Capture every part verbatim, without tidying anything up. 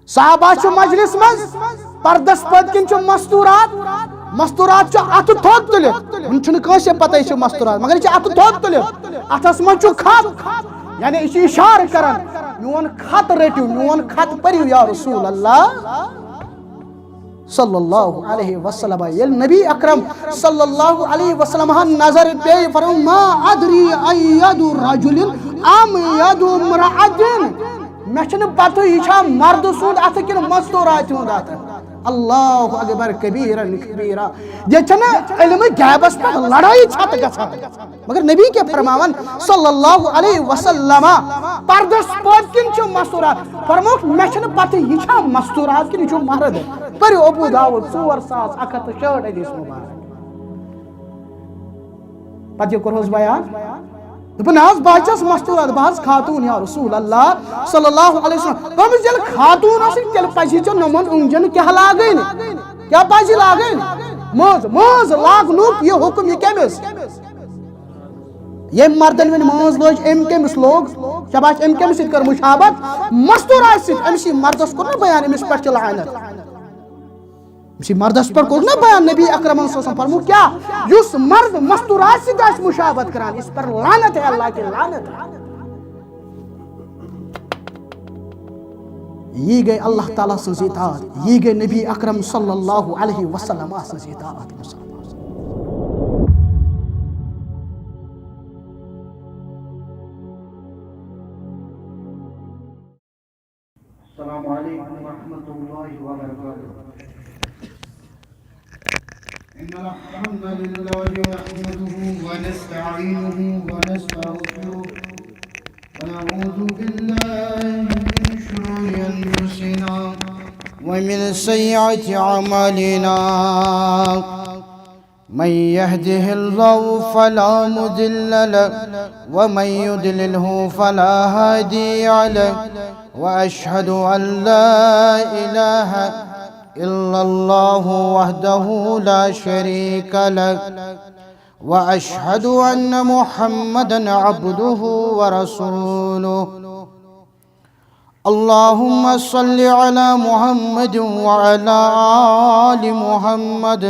صحابہ چھِ مجلس منٛز، پردس پٔتۍ کِنۍ چھُ مستورات، مستورات چھُ اتھٕ تھوٚد تُلِتھ، وُنہِ چھُنہٕ کٲنٛسہِ پتہ یہِ چھُ مستورات، مگر یہِ چھُ اتھٕ تھوٚد تُلِتھ، اتھس منٛز چھُ خط، یعنی یہِ چھُ اشارٕ کران، میون خط رٔٹِو، میون خط پٔرِو یا رسول اللہ۔ صلی اللہ علیہ وسلم۔ ییٚلہِ نبی اکرم صلی اللہ علیہ وسلم ہن نظر پیٚیہِ، فرموو، "ما ادری ای ید رجل ام ید امرأة"، مےٚ چھنہٕ پتہ یہِ چھا مردٕ سُنٛد اتھٕ کِنہٕ مستوراتہِ ہُنٛد اتھٕ۔ اللہ اکبر کبیرا کبیرا۔ ییٚتہِ چھنہٕ علمِ غیبس پٮ۪ٹھ لڑٲیی چھتہٕ گژھان۔ مگر نبی کیٛاہ فرماوان صلی اللہ علیہ وسلم؟ پردس پٔتۍ کِنۍ چھُ مستورات۔ فرمووُکھ، مےٚ چھنہٕ پتہ یہِ چھا مستورات کِنہٕ یہِ چھُ مرد۔ پٔرِو ابو داؤد ژور ساس اکھ ہتھ تہٕ شیٹھ حدیث مبارک۔ پتہٕ یہِ کوٚرہوس بیان۔ دوٚپُن، نہ حظ، بہٕ حظ چھَس مستورات، بہٕ حظ خاتوٗن یا رسول اللہ صلی اللہ علیہ وسلم۔ دوٚپمَس، ییٚلہِ خاتوٗن ٲسٕے، تیٚلہِ پزِ ژےٚ نۄمن أنٛگجن کیٛاہ لاگٕنۍ؟ کیٛاہ پزِ لاگٕنۍ؟ مٲنٛز، مٲنٛز لاگنُک یہِ حُکم یہِ کٔمِس؟ ییٚمۍ مردن وۄنۍ مٲنٛز لٲج، أمۍ کٔمِس لوگ؟ شاباش، أمۍ کٔمِس سۭتۍ کٔر مُشابہت؟ مستوراتہِ سۭتۍ۔ أمِس یہِ مردس کوٚر نہ بیان، أمِس پٮ۪ٹھ چھِ لعنت۔ أمِس یہِ مردس پٮ۪ٹھ کوٚر نہ بیان، نبی اکرمن صلی اللہ علیہ وسلم فرموو کیٛاہ؟ یُس مرد مستوراتہِ سۭتۍ آسہِ مُشابہت کران، اس پر لعنت ہے، اللہ کی لعنت ہے۔ یی گٔے اللہ تعالیٰ سٕنٛز اطاعت، یی گٔے نبی اکرم صلی اللہ علیہ وسلم سٕنٛز اطاعت۔ السلام عليكم ورحمة الله وبركاته. إن الحمد لله نحمده ونستعينه ونستغفره، ونعوذ بالله من شرور أنفسنا ومن سيئات أعمالنا. من يهده الله فلا مضل له، ومن يضلله فلا هادي له، وأشهد أن لا إله إلا الله وحده لا شريك له، وأشهد أن محمدا عبده ورسوله. اللهم صل على محمد وعلى آل محمد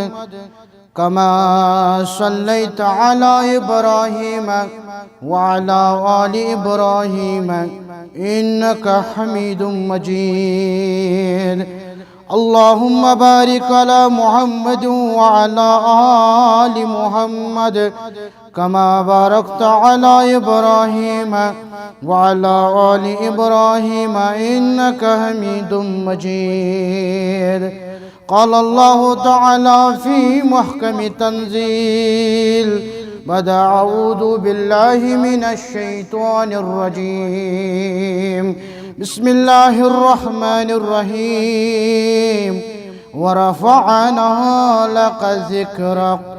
كما صليت على إبراهيم وعلى آل إبراهيم إنك حميد مجيد. اللهم بارك على محمد وعلى آل محمد كما باركت على إبراهيم وعلى آل إبراهيم إنك حميد مجيد. قال الله تعالى في محكم التنزيل بعد أعوذ بالله من الشيطان الرجيم. بسم الله الرحمن الرحيم. ورفعنا لك ذكرك.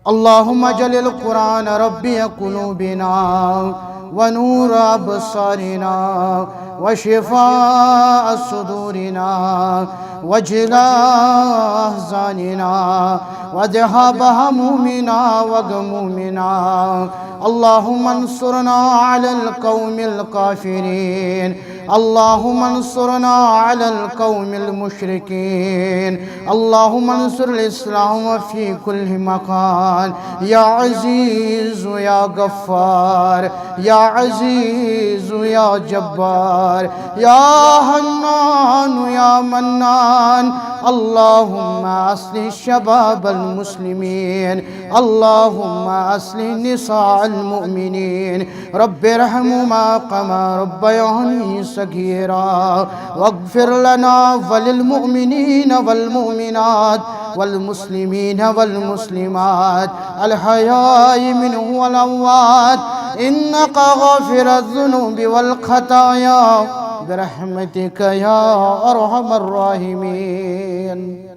اللهم اجعل القرآن ربيع قلوبنا ونور أبصارنا وشفاء صدورنا وجلاء أحزاننا وذهاب همومنا وغمومنا. اللهم انصرنا على القوم الكافرين. اللهم انصرنا على القوم المشركين. اللهم انصر الإسلام في كل مكان. يا عزيز يا غفار، يا عزيز يا جبار، يا حنان يا منان. اللهم أصلح شباب المسلمين. اللهم أصلح نساء المؤمنين. رب ارحمهما كما ربياني صغيرا. واغفر لنا وللمؤمنين والمؤمنات والمسلمين والمسلمات الحياء منهم والأموات إنك غافر الذنوب والخطايا برحمتك يا أرحم الراحمين.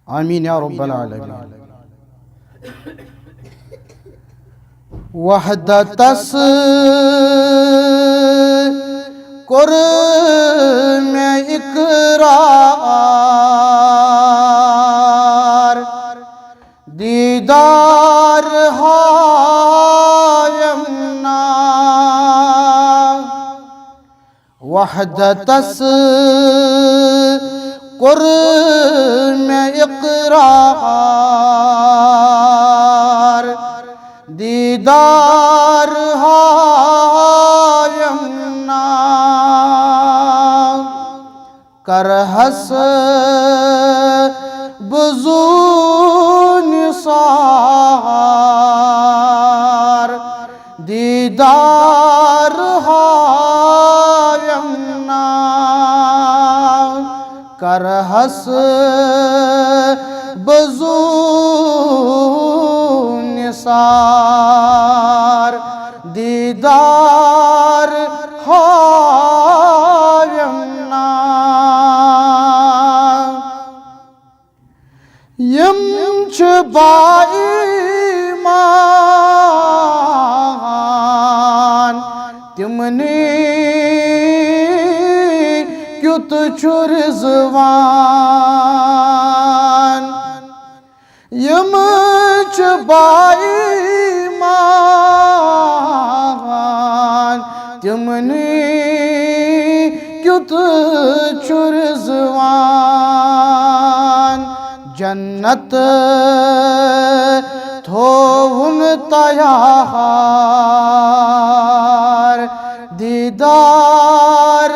آمين يا رب العالمين. وحدتس کوٚر مےٚ اقرار، دیٖدار ہاوٮ۪م نا۔ وحدت وحدتس کوٚر مےٚ اقرار، دیٖدار ہاویم نا۔ کرہس بہٕ زُو نثار، دیٖدار ہاویم نا۔ کرہس بہٕ زُو نثار، دیٖدار ہاویم نا۔ یِم چھِ با ایمان، تِمنٕے کیُتھ چھُ رضوان۔ یِم چھِ با ایمان، تِمنٕے کیُتھ چھُ رضوان۔ جنت تھووُن تیار، دیٖدار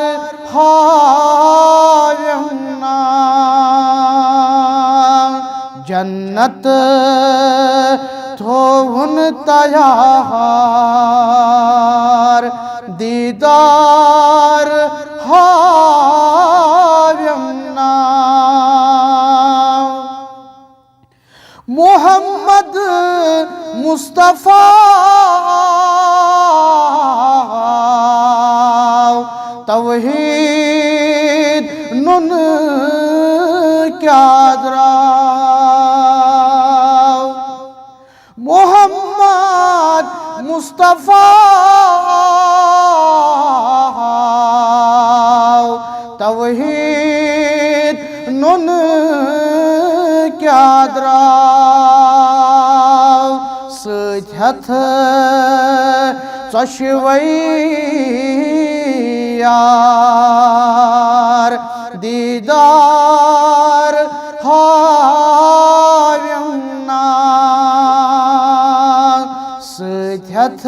ہاویم نا۔ جنت تھووُن تیار، دیٖدار ہاویم نا۔ محمد مصطفیٰ توحید نُن کیٛاہ درٛاو۔ محمد مصطفیٰ توحید نُن کیٛاہ درٛاو۔ سۭتۍ ہٮ۪تھ ژۄشوَے یار، دیٖدار ہاویم نا۔ سۭتۍ ہٮ۪تھ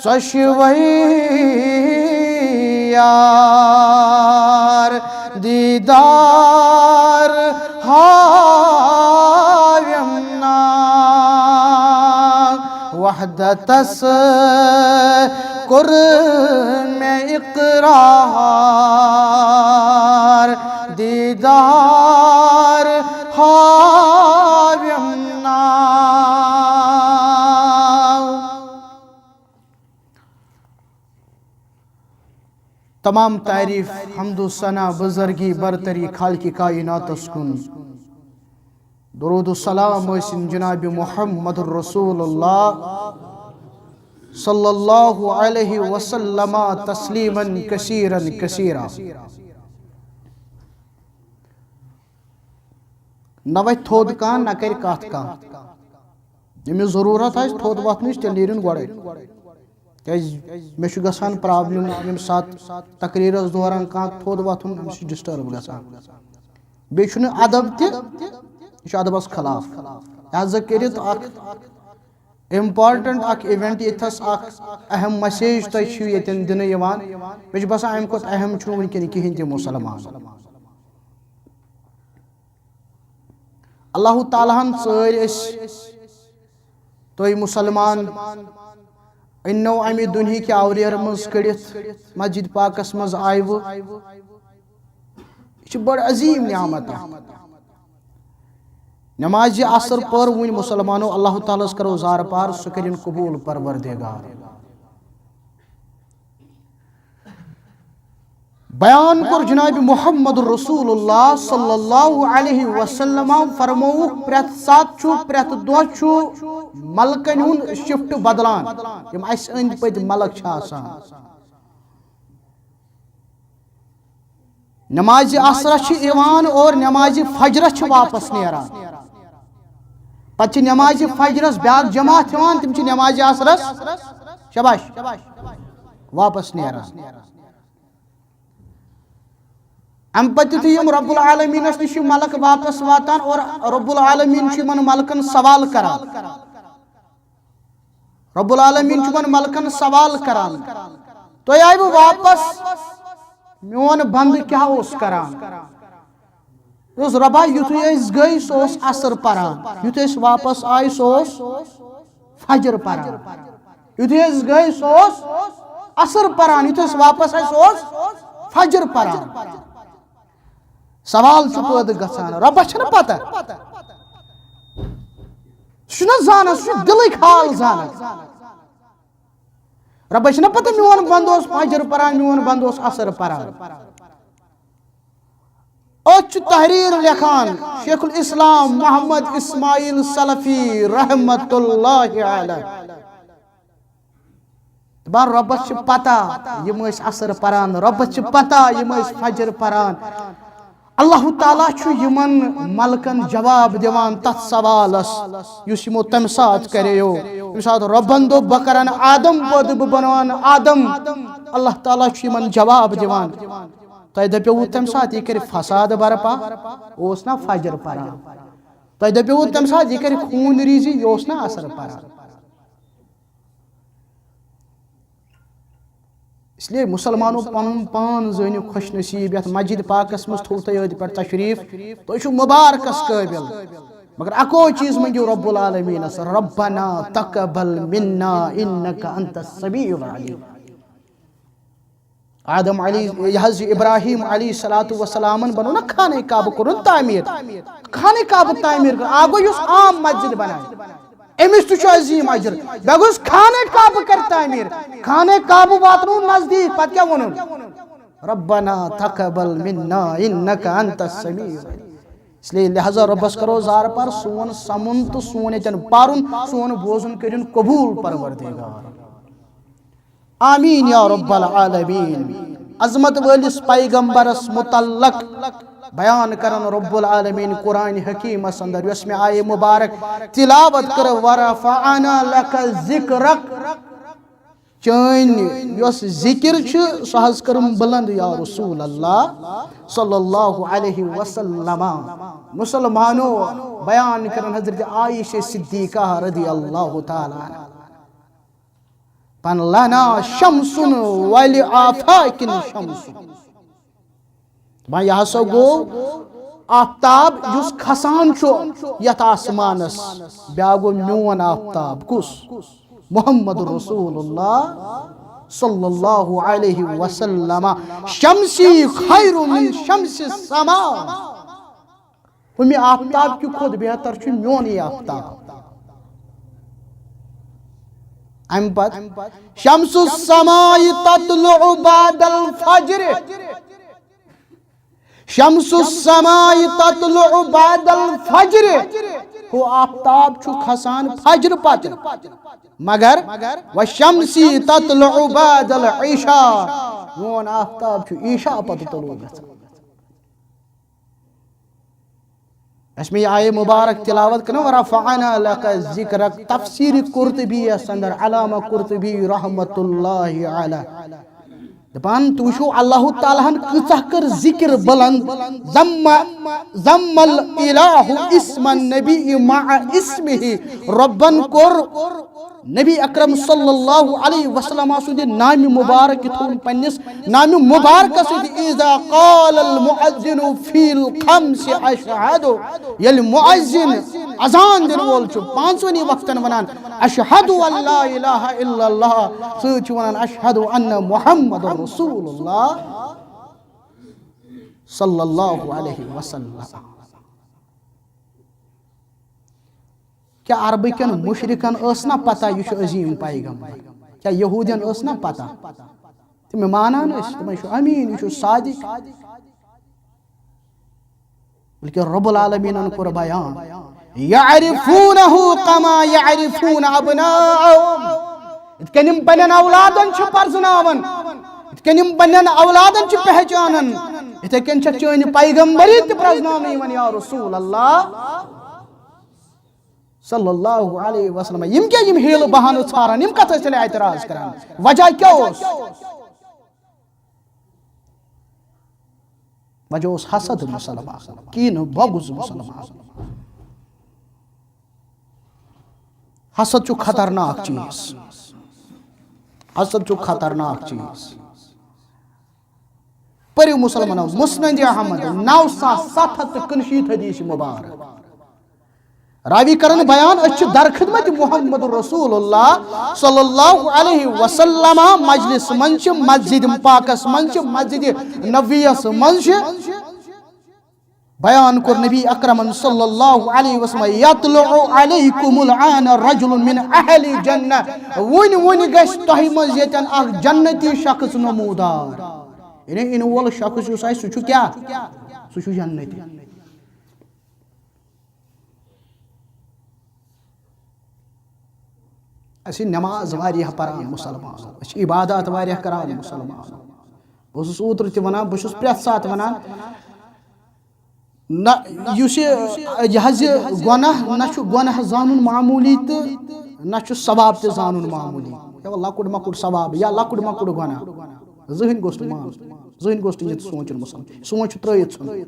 ژۄشوَے یار، دیٖدار ہاویم نا۔ وحدتس کوٚر مےٚ اقرار، دیٖدار ہاویم نا۔ تمام تعریف، حمد و ثنا، بزرگی، برتری خالق کائناتس کُن۔ درود و سلام ٲسِن جناب محمد رسول اللہ صلی اللہ علیہ وسلم تسلیما کثیرا کثیرا۔ نہ وَتھِ تھوٚد کانٛہہ، نہ کَرِ کَتھ کانٛہہ۔ ییٚمِس ضروٗرت آسہِ تھوٚد وۄتھنٕچ، تیٚلہِ نیرِن گۄڈَے۔ کیٛازِ مےٚ چھُ گژھان problem، ییٚمہِ ساتہٕ تقریٖرَس دوران کانٛہہ تھوٚد وۄتھُن، أمِس چھُ disturb گژھان۔ بیٚیہِ چھُنہٕ ادب تہِ، یہِ چھُ ادبَس خلاف۔ لہذا کٔرِتھ اکھ important اکھ event، ییٚتھَس اکھ اہم message تۄہہِ چھِو ییٚتٮ۪ن دِنہٕ یِوان۔ مےٚ چھُ باسان، اَمہِ کھۄتہٕ اہم چھُنہٕ وٕنکٮ۪ن کِہیٖنۍ تہِ مُسلمان۔ اللہ تعالیٰ ہن ژٲرۍ أسۍ تُہۍ مُسلمان، أننو اَمہِ دُنہِکہِ آوریر منٛز کٔڑِتھ، مسجد پاکس منٛز آیوٕ۔ یہِ چھِ بٔڑ عظیٖم نعمت اکھ۔ نمازِ عصر پٔر وٕنۍ مُسلمانو، اللہ تعالیٰ ہس کرو زارٕ پار، سُہ کٔرِن قبوٗل پروردگار۔ بیان کوٚر جناب محمد رسول اللہ صلی اللہ علیہ وسلم، فرمووُکھ، پرٛٮ۪تھ ساتہٕ چھُ، پرٛٮ۪تھ دۄہ چھُ ملکن ہُنٛد shift بدلان، یِم اَسہِ أنٛدۍ پٔتۍ ملک چھِ آسان۔ نمازِ عصرس چھِ یِوان اور نمازِ فجرس چھِ واپس نیران۔ پتہٕ چھِ نمازِ فجرس بیٛاکھ جماعت یِوان، تِم چھِ نمازِ عصرس، شاباش، واپس نیران۔ امہِ پتہٕ یُتھُے یِم رب العالمینس نِش چھِ ملک واپس واتان اور رب العالمین چھُ یِمن ملکن سوال کران۔ رب العالمین چھُ یِمن ملکن سوال کران، "تُہۍ آیوٕ واپس، میون بندٕ کیٛاہ اوس کران؟" دوٚپُس، "رۄبا، یُتھُے أسۍ گٔے، سُہ اوس عصر پران۔ یُتھُے أسۍ واپس آے، سُہ اوس فجر پران۔ یُتھُے أسۍ گٔے، سُہ اوس عصر پران۔ یُتھُے أسۍ واپس آے، سُہ اوس فجر پران۔" سوال چھُ پٲدٕ گژھان، رۄبس چھنہٕ پتہ؟ سُہ چھُنہ زانان، سُہ چھُ دِلٕکۍ حال زانان۔ رۄبس چھنہٕ پتہ میون بندٕ اوس فجر پران، میون بندٕ اوس عصر پران۔ أتھۍ چھُ تحریر لیکھان شیخ الاسلام محمد اسماعیل سلفی رحمت اللہ علیہ۔ دپان، رۄبس چھِ پتہ یِم ٲسۍ عصر پران، رۄبس چھِ پتہ یِم ٲسۍ فجر پران۔ اللہ تعالیٰ چھُ یِمن ملکن جواب دِوان تتھ سوالس یُس یِمو تمہِ ساتہٕ کریو۔ ییٚمہِ ساتہٕ رۄبن دوٚپ، "بہٕ کرن آدم پٲدٕ، بہٕ بناون آدم۔" اللہ تعالیٰ چھُ یِمن جواب دِوان، "تۄہہِ دپیووُ تمہِ ساتہٕ یہِ کرِ فساد برپا، اوس نا فجر پران؟ تۄہہِ دپیووُ تمہِ ساتہٕ یہِ کرِ خوٗن ریزی، یہِ اوس نا عصر پران؟" اس لیے مسلمانو، پنُن پان زٲنِو خوش نصیب، یتھ مسجد پاکس منٛز تھوٚو تۄہہِ أدۍ پٮ۪ٹھ تشریف، تُہۍ چھِو مبارکس قٲبل۔ مگر اکو چیز مٔنگِو رب العالمینس، "ربنا تقبل منا انک انت السمیع العلیم۔" آدم علی، یہِ حض یہِ ابراہیم علیہ الصلوۃ والسلامن بنوو نا خانہ کعبہ، کوٚرُن تعمیر۔ خانہ کعبہ تعمیر کٔر، آ گوٚو یُس عام مسجد بنایہِ، أمِس تہِ چھُ عظیم اجر۔ بیٚیہِ گوٚژھ خانہ کعبہ کر تعمیر، خانہ کعبہ واتنو نزدیٖک، پتہٕ کیٛاہ ووٚنُن؟ "ربنا تقبل منا انک انت السمیع۔" اس لیے لہذا رۄبس کرو زارٕ پار، سون سمُن تہٕ سون ییٚتٮ۪ن پرُن، سون بوزُن کٔرِن قبول پروردگار۔ آمین یا رب العالمین۔ عظمت وٲلِس پیغمبرس متعلق بیان کرن رب العالمین قرآن حکیمس اندر، یۄس مےٚ آیے مبارک تلاوت کٔر، "ورفعنا لک ذکرک"، چٲنۍ یۄس ذکر چھِ، سۄ حض کٔرٕم بلند یا رسول اللہ صلی اللہ علیہ وسلم۔ مسلمانو، بیان کرن حضرت عائشہ صدیقہ رضی اللہ تعالیٰ عنہا، پن لنا شمس و لآفاق شمس۔ دپان، یہِ ہسا گوٚو آفتاب یُس کھسان چھُ یتھ آسمانس، بیٛاکھ گوٚو میون آفتاب۔ کُس؟ محمد رسول اللہ صلی اللہ علیہ وسلم۔ شمسی خیر من شمس السما۔ ہُمہِ آفتاب کہِ کھۄتہٕ بہتر چھُ میونٕے آفتاب۔ امہِ پتہٕ، شمس السماء تطلع بعد الفجر۔ شمس السماء تطلع بعد الفجر۔ ہُہ آفتاب چھُ کھسان فجر پتہٕ۔ مگر، "وشمسی تطلع بعد العشاء"، میون آفتاب چھُ عشاء پتہٕ طلوع گژھان۔ یۄس مےٚ یہِ آیے مبارک تلاوت کٔر نا، "ورفعنا لک ذکرک"، تفسیر قرطبی یس اندر علامہ قرطبی رحمت اللہ علیہ دپان، تُہۍ وٕچھِو اللہ تعالیٰ ہن کۭژاہ کٔر ذکر بلند، ضم، ضم الالہ اسم النبی مع اسمہ، رۄبن کوٚر نبی اکرم صلی اللہ علیہ وسلم سُنٛد نامِ مبارک تھوٚوُن پننِس نامِ مبارکس سۭتۍ، "اذا قال المؤذن فی الخمس اشہد"، ییٚلہِ مؤذن، اذان دِنہٕ وول چھُ، پانٛژوٕنی وقتن ونان، "اشہد ان لا الہ الا اللہ"، سۭتۍ چھُ ونان، "اشہد ان محمد رسول اللہ صلی اللہ علیہ وسلم"۔ کیا عربہٕ کٮ۪ن مشرکن ٲس نہ پتہ یہِ چھُ عظیم پیغمبر؟ کیا یہودین ٲس نہ پتہ؟ تِم مانان ٲسۍ، تِم چھُ امین، یہِ چھُ صادق۔ بلکہ رب العالمینن کوٚر بیان، "یعرفونہ کما یعرفون ابناءہم"۔ یِتھ کٔنۍ یِم پننٮ۪ن اولادن چھِ پرزناوان، یِتھ کٔنۍ یِم پننٮ۪ن اولادن چھِ پہچانان، یِتھے کٔنۍ چھِ چٲنۍ پیغمبری تہِ پرزناونہٕ یِوان، یا رسول اللہ صلی اللہ علیہ وسلم۔ یِم کیٛاہ، یِم حیلہٕ بہانہٕ ژھاران، یِم کتھ ٲسۍ تیٚلہِ اعتراض کران؟ وجہ کیٛاہ اوس؟ وجہ اوس حسد مسلمان، کینہٕ بغض مسلمان۔ حسد چھُ خطرناک چیز۔ حسد چھُ خطرناک چیز۔ پٔرِو مسلمانو، مسند احمد، نو ساس ستھ ہتھ تہٕ کُنشیٖتھ حدیث مبارک۔ راوی کرن بیان، أسۍ چھِ در خدمت محمد رسول اللہ صلی اللہ علیہ وسلم، مجلس منٛز چھِ، مسجد پاکس منٛز چھِ، مسجد نبویس منٛز چھِ۔ بیان کوٚر نبی اکرمن صلی اللہ علیہ وسلم، "یطلع علیکم الآن رجل من اہل جنہ"، وُنہِ وُنہِ گژھِ تۄہہِ منٛز ییٚتٮ۪ن اکھ جنتی شخص نمودار۔ یعنی یِنہٕ وول شخص یُس آسہِ، سُہ چھُ کیٛاہ؟ سُہ چھُ جنتی۔ أسۍ چھِ نماز واریاہ پران مسلمانو، أسۍ چھِ عبادات واریاہ کران مسلمانو۔ بہٕ اوسُس اوترٕ تہِ ونان، بہٕ چھُس پرٛٮ۪تھ ساتہٕ ونان، نہ، یُس یہِ، یہِ حظ یہِ گۄناہ، نہ چھُ گۄناہ زانُن معموٗلی تہٕ نہ چھُ ثواب تہِ زانُن معموٗلی۔ ہے، لۄکُٹ مۄکُٹ ثواب یا لۄکُٹ مۄکُٹ گۄناہ، زٕہٕنۍ گوٚژھ نہٕ مانُن، زٕہٕنۍ گوٚژھ نہٕ یہِ سونٛچُن مسلمان، سونٛچ چھُ ترٛٲیِتھ ژھُنُن۔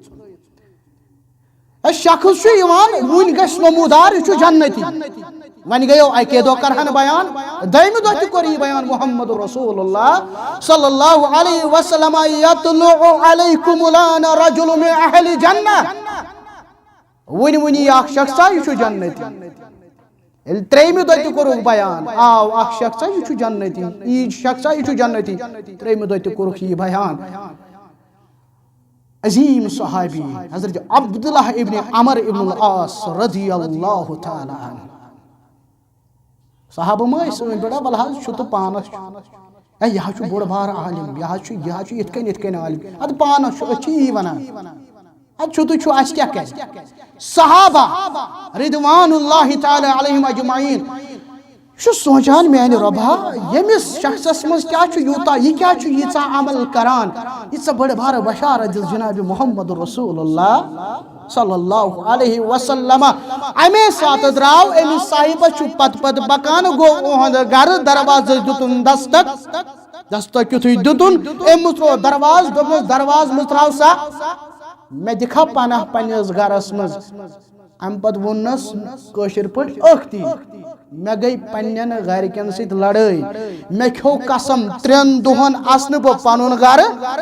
ہے، شخص چھُ یِوان، وُنہِ گژھِ نمودار، یہِ چھُ جنتی۔ وۄنۍ گٔیو اَکے دۄہ کرہن بیان، دوٚیمہِ دۄہ تہِ کوٚر یہِ بیان محمد رسول اللہ صلی اللہ علیہ وسلم، "یطلع علیکم الآن رجل من اہل جنہ"۔ وُنہِ وُنہِ یہِ اکھ شخصا، یہِ چھُ جنتی۔ ییٚلہِ ترٛیٚیمہِ دۄہ تہِ کوٚرُکھ بیان، آو اکھ شخصا، یہِ چھُ جنتی۔ یہِ شخصا، یہِ چھُ جنتی۔ ترٛیٚیمہِ دۄہ تہِ کوٚرُکھ یہِ بیان۔ عظیم صحابی حضرت عبداللہ ابن عمر ابن العاص رضی اللہ تعالیٰ عنہ۔ صحابہ مہ ٲسۍ سٲنۍ پٲٹھۍ، ولہٕ حظ چھُ تہٕ پانس چھُ۔ ہے، یہِ حظ چھُ بوٚڑ بار عالم، یہِ حظ چھُ، یہِ حظ چھُ یِتھ کٔنۍ، یِتھ کٔنۍ عالم۔ اَدٕ پانس چھُ، أسۍ چھِ یی ونان۔ اَدٕ چھُ تہٕ چھُ، اَسہِ کیٛاہ کرِ؟ صحابہ رضوان اللہ تعالیٰ علیہم اجمعین۔ یہِ چھُ سونٛچان، میانہِ رۄبا، ییٚمِس شخصس منٛز کیٛاہ چھُ یوٗتاہ، یہِ کیٛاہ چھُ ییٖژاہ عمل کران، ییٖژاہ بٔڑ بار بشارت دِژ جناب محمد رسول اللہ صلی اللہ علیہ وسلم۔ اَمے ساتہٕ درٛاو أمِس صاحبس، چھُ پتہٕ پتہٕ پکان، گوٚو اُہُنٛد گرٕ، دروازس دیُتُن دستک۔ دستک یُتھُے دیُتُن، أمۍ مُژروو دروازٕ، دوٚپمَس، "دروازٕ مُژراو سا، مےٚ دِکھا پناہ پننِس گرس منٛز؟" اَمہِ پتہٕ ووٚننَس کٲشِر پٲٹھۍ، "ٲختی، مےٚ گٔے پننٮ۪ن گرِکٮ۪ن سۭتۍ لڑٲے، مےٚ کھیوٚو قسم، ترٛٮ۪ن دۄہن اَژٕ نہٕ بہٕ پنُن گرٕ۔"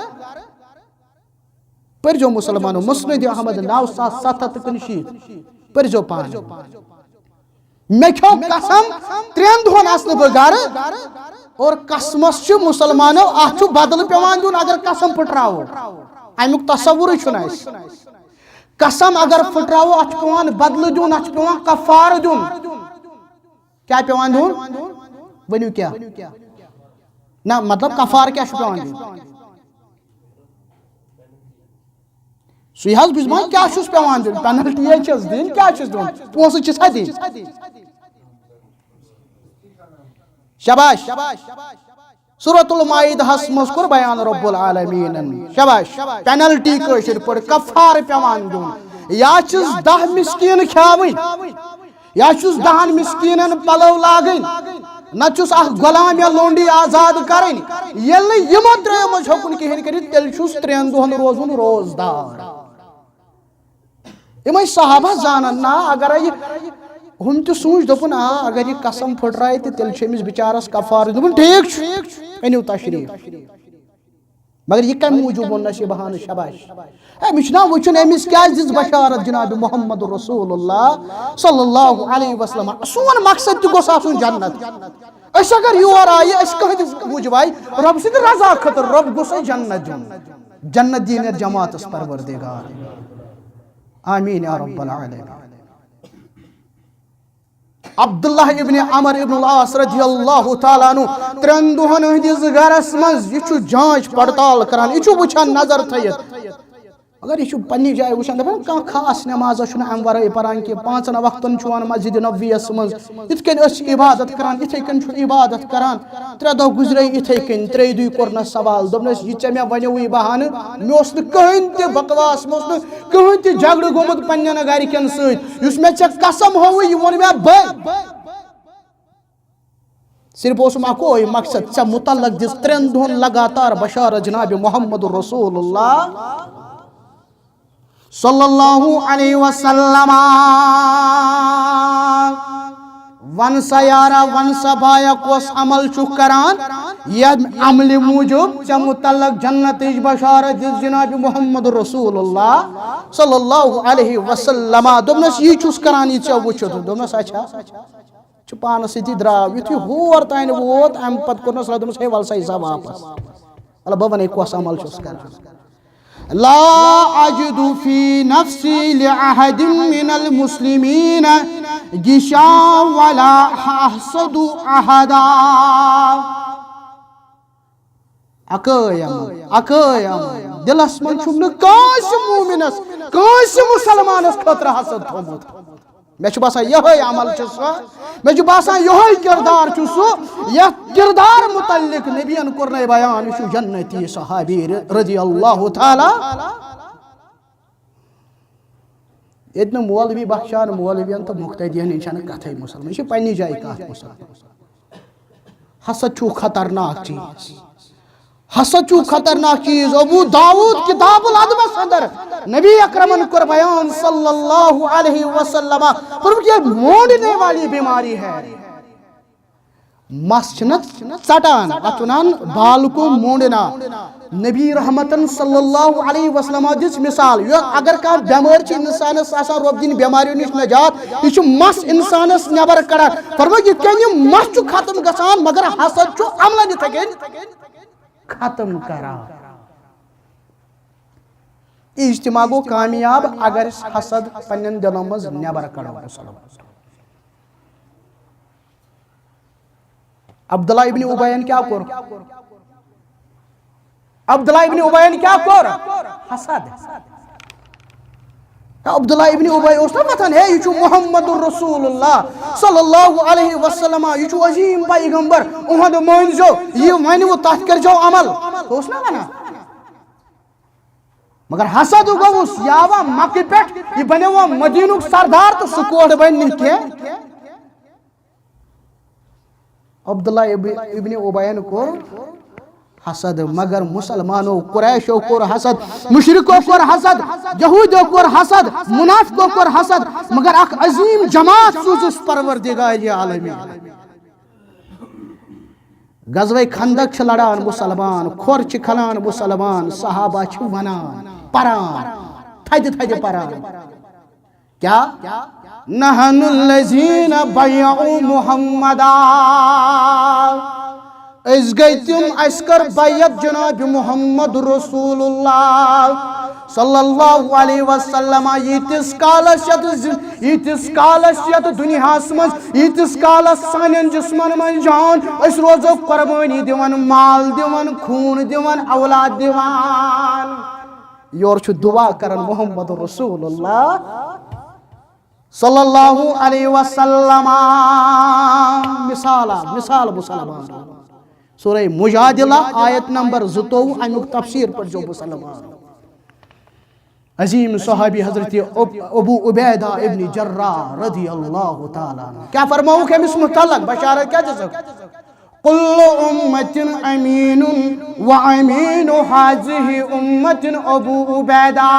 پٔرۍزیو مسلمانو، مسند احمد نو ساس ستھ ہتھ تہٕ کُنشیٖتھ، پٔرۍزیو پانہٕ۔ مےٚ کھیوٚو قسم، ترٛٮ۪ن دۄہن آسہٕ نہٕ بہٕ گرٕ۔ اور قسمس چھُ مسلمانو، اتھ چھُ بدلہٕ پٮ۪وان دیُن اگر قسم پھٕٹراوو۔ امیُک تصورٕے چھُنہٕ اَسہِ۔ قسم اگر پھٕٹراوو، اتھ چھُ پٮ۪وان بدلہٕ دیُن، اتھ چھُ پٮ۪وان کفارٕ دیُن۔ کیٛاہ پٮ۪وان دیُن؟ ؤنِو کیٛاہ؟ نہ، مطلب کفارٕ کیٛاہ چھُ پٮ۪وان دیُن؟ سُے حظ بہٕ چھُس وَنان، کیٛاہ چھُس پٮ۪وان دیُن؟ پینلٹی حظ چھَس دِنۍ، کیٛاہ چھُس دیُن؟ پونٛسہٕ چھِسا دِنۍ؟ شاباش۔ سورۃ المائدہس منٛز کوٚر بیان رب العالمیٖنن۔ شاباش۔ پینلٹی کٲشِر پٲٹھۍ کفارٕ پٮ۪وان دیُن۔ یا چھِس دَہ مسکیٖن کھیاوٕنۍ، یا چھُس دَہَن مسکیٖنَن پَلو لاگٕنۍ، نَتہٕ چھُس اَکھ غلام یا لونڈی آزاد کَرٕنۍ۔ ییٚلہِ نہٕ یِمو ترٛیٚیو منٛز ہیوٚکُن کِہیٖنۍ کٔرِتھ، تیٚلہِ چھُس ترٛٮ۪ن دۄہَن روزُن روزدار۔ یِمَے صحابہ زانَن نا، اگر یہِ ہُم تہِ سوٗنٛچ، دوٚپُن، آ، اگر یہِ قسم پھٕٹرایہِ تہٕ تیٚلہِ چھُ أمِس بِچارَس کفارٕ۔ دوٚپُن، ٹھیٖک چھُ، أنِو تشریٖف۔ مگر یہِ کَمہِ موٗجوٗب ووٚننَس یہِ بہانہٕ؟ شاباش۔ ہے، مےٚ چھُنہ وٕچھُن أمِس کیٛازِ دِژ بشارت جناب محمد رسول اللہ صلی اللہ علیہ وسلم۔ سون مقصد تہِ گوٚژھ آسُن جنت۔ أسۍ اگر یور آیہِ، أسۍ کٕہٕنٛدِ موٗجوٗب آیہِ؟ رۄب سٕنٛدِ رضا خٲطرٕ، رۄب گوٚژھ اَسہِ جنت دیُن۔ جنت دِیِن یَتھ جماعتس پروردگار۔ آمین یا رب العالمین۔ عبداللہ ابن عمر ابن العاص رضی اللہ تعالیٰ عنہ ترٛٮ۪ن دۄہن ہٕنٛدِس گرس منٛز، یہِ چھُ جانچ پڑتال کران، یہِ چھُ وٕچھان نظر تھٲیِتھ۔ مگر یہِ چھُ پننہِ جایہِ وٕچھان، دپان، کانٛہہ خاص نمازا چھُنہٕ امہِ ورٲے پران کینٛہہ، پانٛژن وقتن چھُ یِوان مسجد نبویس منٛز، یِتھ کٔنۍ أسۍ چھِ عبادت کران، یِتھے کٔنۍ چھُ عبادت کران۔ ترٛےٚ دۄہ گُزرے یِتھے کٔنۍ، ترٛیٚیہِ دُہۍ کوٚرنس سوال، دوٚپنس، یہِ ژےٚ مےٚ ونیووُے بہانہٕ، مےٚ اوس نہٕ کٕہٕنۍ تہِ بکواس، مےٚ اوس نہٕ کٕہٕنۍ تہِ جھگڑٕ گوٚمُت پننٮ۪ن گرِکٮ۪ن سۭتۍ۔ یُس مےٚ ژےٚ قسم ہووُے، یہِ ووٚن مےٚ بٔلۍ۔ صرف اوسُم اکوے مقصد، ژےٚ متعلق دِژ ترٛٮ۪ن دۄہن لگاتار بشارت جناب محمد رسول اللہ۔ صلی اللہ علیہ وسلم۔ ون سا یارا، ون سا بایا، کۄس عمل چھُکھ کران؟ ییٚمہِ عملہِ موٗجوٗب ژےٚ مُتعلق جنتٕچ بشارت دِژ جناب محمد رسول اللہ صلی اللہ علیہ وسلم۔ دوٚپنس، یی چھُس کران، یہِ ژےٚ وُچھُتھ۔ دوٚپنس، اچھا، چھُ پانس سۭتی درٛاو۔ یُتھُے ہور تانۍ ووت، امہِ پتہٕ کوٚرنس رد، دوٚپنس، ہے، ول سا، یہِ سا واپس۔ وَلہٕ بہٕ وَنَے کۄس عمل چھُس کران۔ لا اجد فی نفسی لأحد من المسلمین غشا ولا احسد احدا۔ اکٲے عمل، اکٲے عمل۔ دلس منٛز چھُم نہٕ کٲنٛسہِ مومنس، کٲنٛسہِ مسلمانس خٲطرٕ حسد تھوٚمُت۔ مےٚ چھُ باسان، یِہوٚے عمل چھُ سُہ، مےٚ چھُ باسان، یِہوٚے کردار چھُ سُہ، یَتھ کردار مُتعلق نبیَن کوٚرنَے بیان، یہِ چھُ جنتی صحابی رضی اللہ تعالیٰ۔ ییٚتہِ نہٕ مولوی بخشان مولویَن تہٕ مقتدیَن ہِنٛز چھَنہٕ کَتھٕے مُسلمان، یہِ چھِ پنٛنہِ جایہِ کَتھ مُسلمان۔ حسد چھُ خطرناک چیٖز۔ حسد چھُ خطرناک چیٖز۔ ابو داؤد کتاب الادبس اندر نبی اکرمن کوٚر بیان صلی اللہ علیہ وسلم، فرمووُکھ، یہ مونڈنے والی بیماری ہے۔ مس چھِنہٕ ژٹان، اتھ ونان بالکو مونڈنا۔ نبی رحمتن صلی اللہ علیہ وسلم دِژ مثال، یہِ اگر کانٛہہ بٮ۪مٲرۍ چھِ انسانس آسان رۄب دِنۍ بٮ۪ماریو نِش نجات، یہِ چھُ مس انسانس نٮ۪بر کڑان۔ فرموو، یِتھ کٔنۍ یہِ مس چھُ ختم گژھان، مگر حسد چھُ عملن یِتھے کٔنۍ ختم کران۔ اجتماع گوٚو کامیاب اگر أسۍ حسد پننٮ۪ن دِلن منٛز نٮ۪بر کڑو۔ عبداللہ ابن ابین کیٛاہ کوٚر؟ عبداللہ ابن ابین کیٛاہ کوٚر؟ حسد۔ عبداللہ ابن ابی اوس نا وَتھان، ہے، یہِ چھُ محمد رسول اللہ صلی اللہ علیہ وسلم، یہِ چھُ عظیم پیغمبر، اُہُنٛد مٲنۍزیو، یہِ ونہِ وٕ تَتھ کٔرۍزیو عمل، اوس نا وَنان؟ مگر حسد گوٚوُس، یہِ آوا مکہٕ پٮ۪ٹھ، یہِ بنیووا مدینُک سردار تہٕ سُہ کوٹھ بنہِ نہٕ کینٛہہ۔ عبداللہ اب-، ابن ابین کوٚر حسد، مگر مسلمانو، قریشو کوٚر حسد، مشرکو کوٚر حسد، یہودیو کوٚر حسد، منافقو کوٚر حسد، مگر اکھ عظیم جماعت سوٗزٕس پروردگار عالمین۔ غزوہ خندق چھِ لڑان مسلمان، کھۄر چھِ کھلان مسلمان، صحابہ چھِ ونان، پران، تھدِ تھدِ پران۔ کیا؟ نحن الذین بیعوا محمدا۔ أسۍ گٔے تِم، اَسہِ کٔر بیعت جناب محمد رسول اللہ صلی اللہ علیہ وسلم۔ ییٖتِس کالس یتھ ز-، ییٖتِس کالس یتھ دُنیاہس منٛز، ییٖتِس کالس سانٮ۪ن جسمن منٛز جان، أسۍ روزو قربٲنی دِوان، مال دِوان، خوٗن دِوان، اولاد دِوان۔ یورٕ چھُ دعا کران محمد رسول اللہ صلی اللہ علیہ وسلم۔ مثال، مثال مسلمان۔ سورہ مجادلہ، آیت نمبر زٕتووُہ، امیُک تفسیر پٔرۍزیو مسلمان۔ عظیم صحابی حضرت اب-، ابو عبیدہ ابن جراح رضی اللہ تعالیٰ عنہ۔ کیا فرماؤک أمِس متعلق؟ بشارت کیا دِژٕکھ؟ کل امت امین و امین هذه امت ابو عبیدہ۔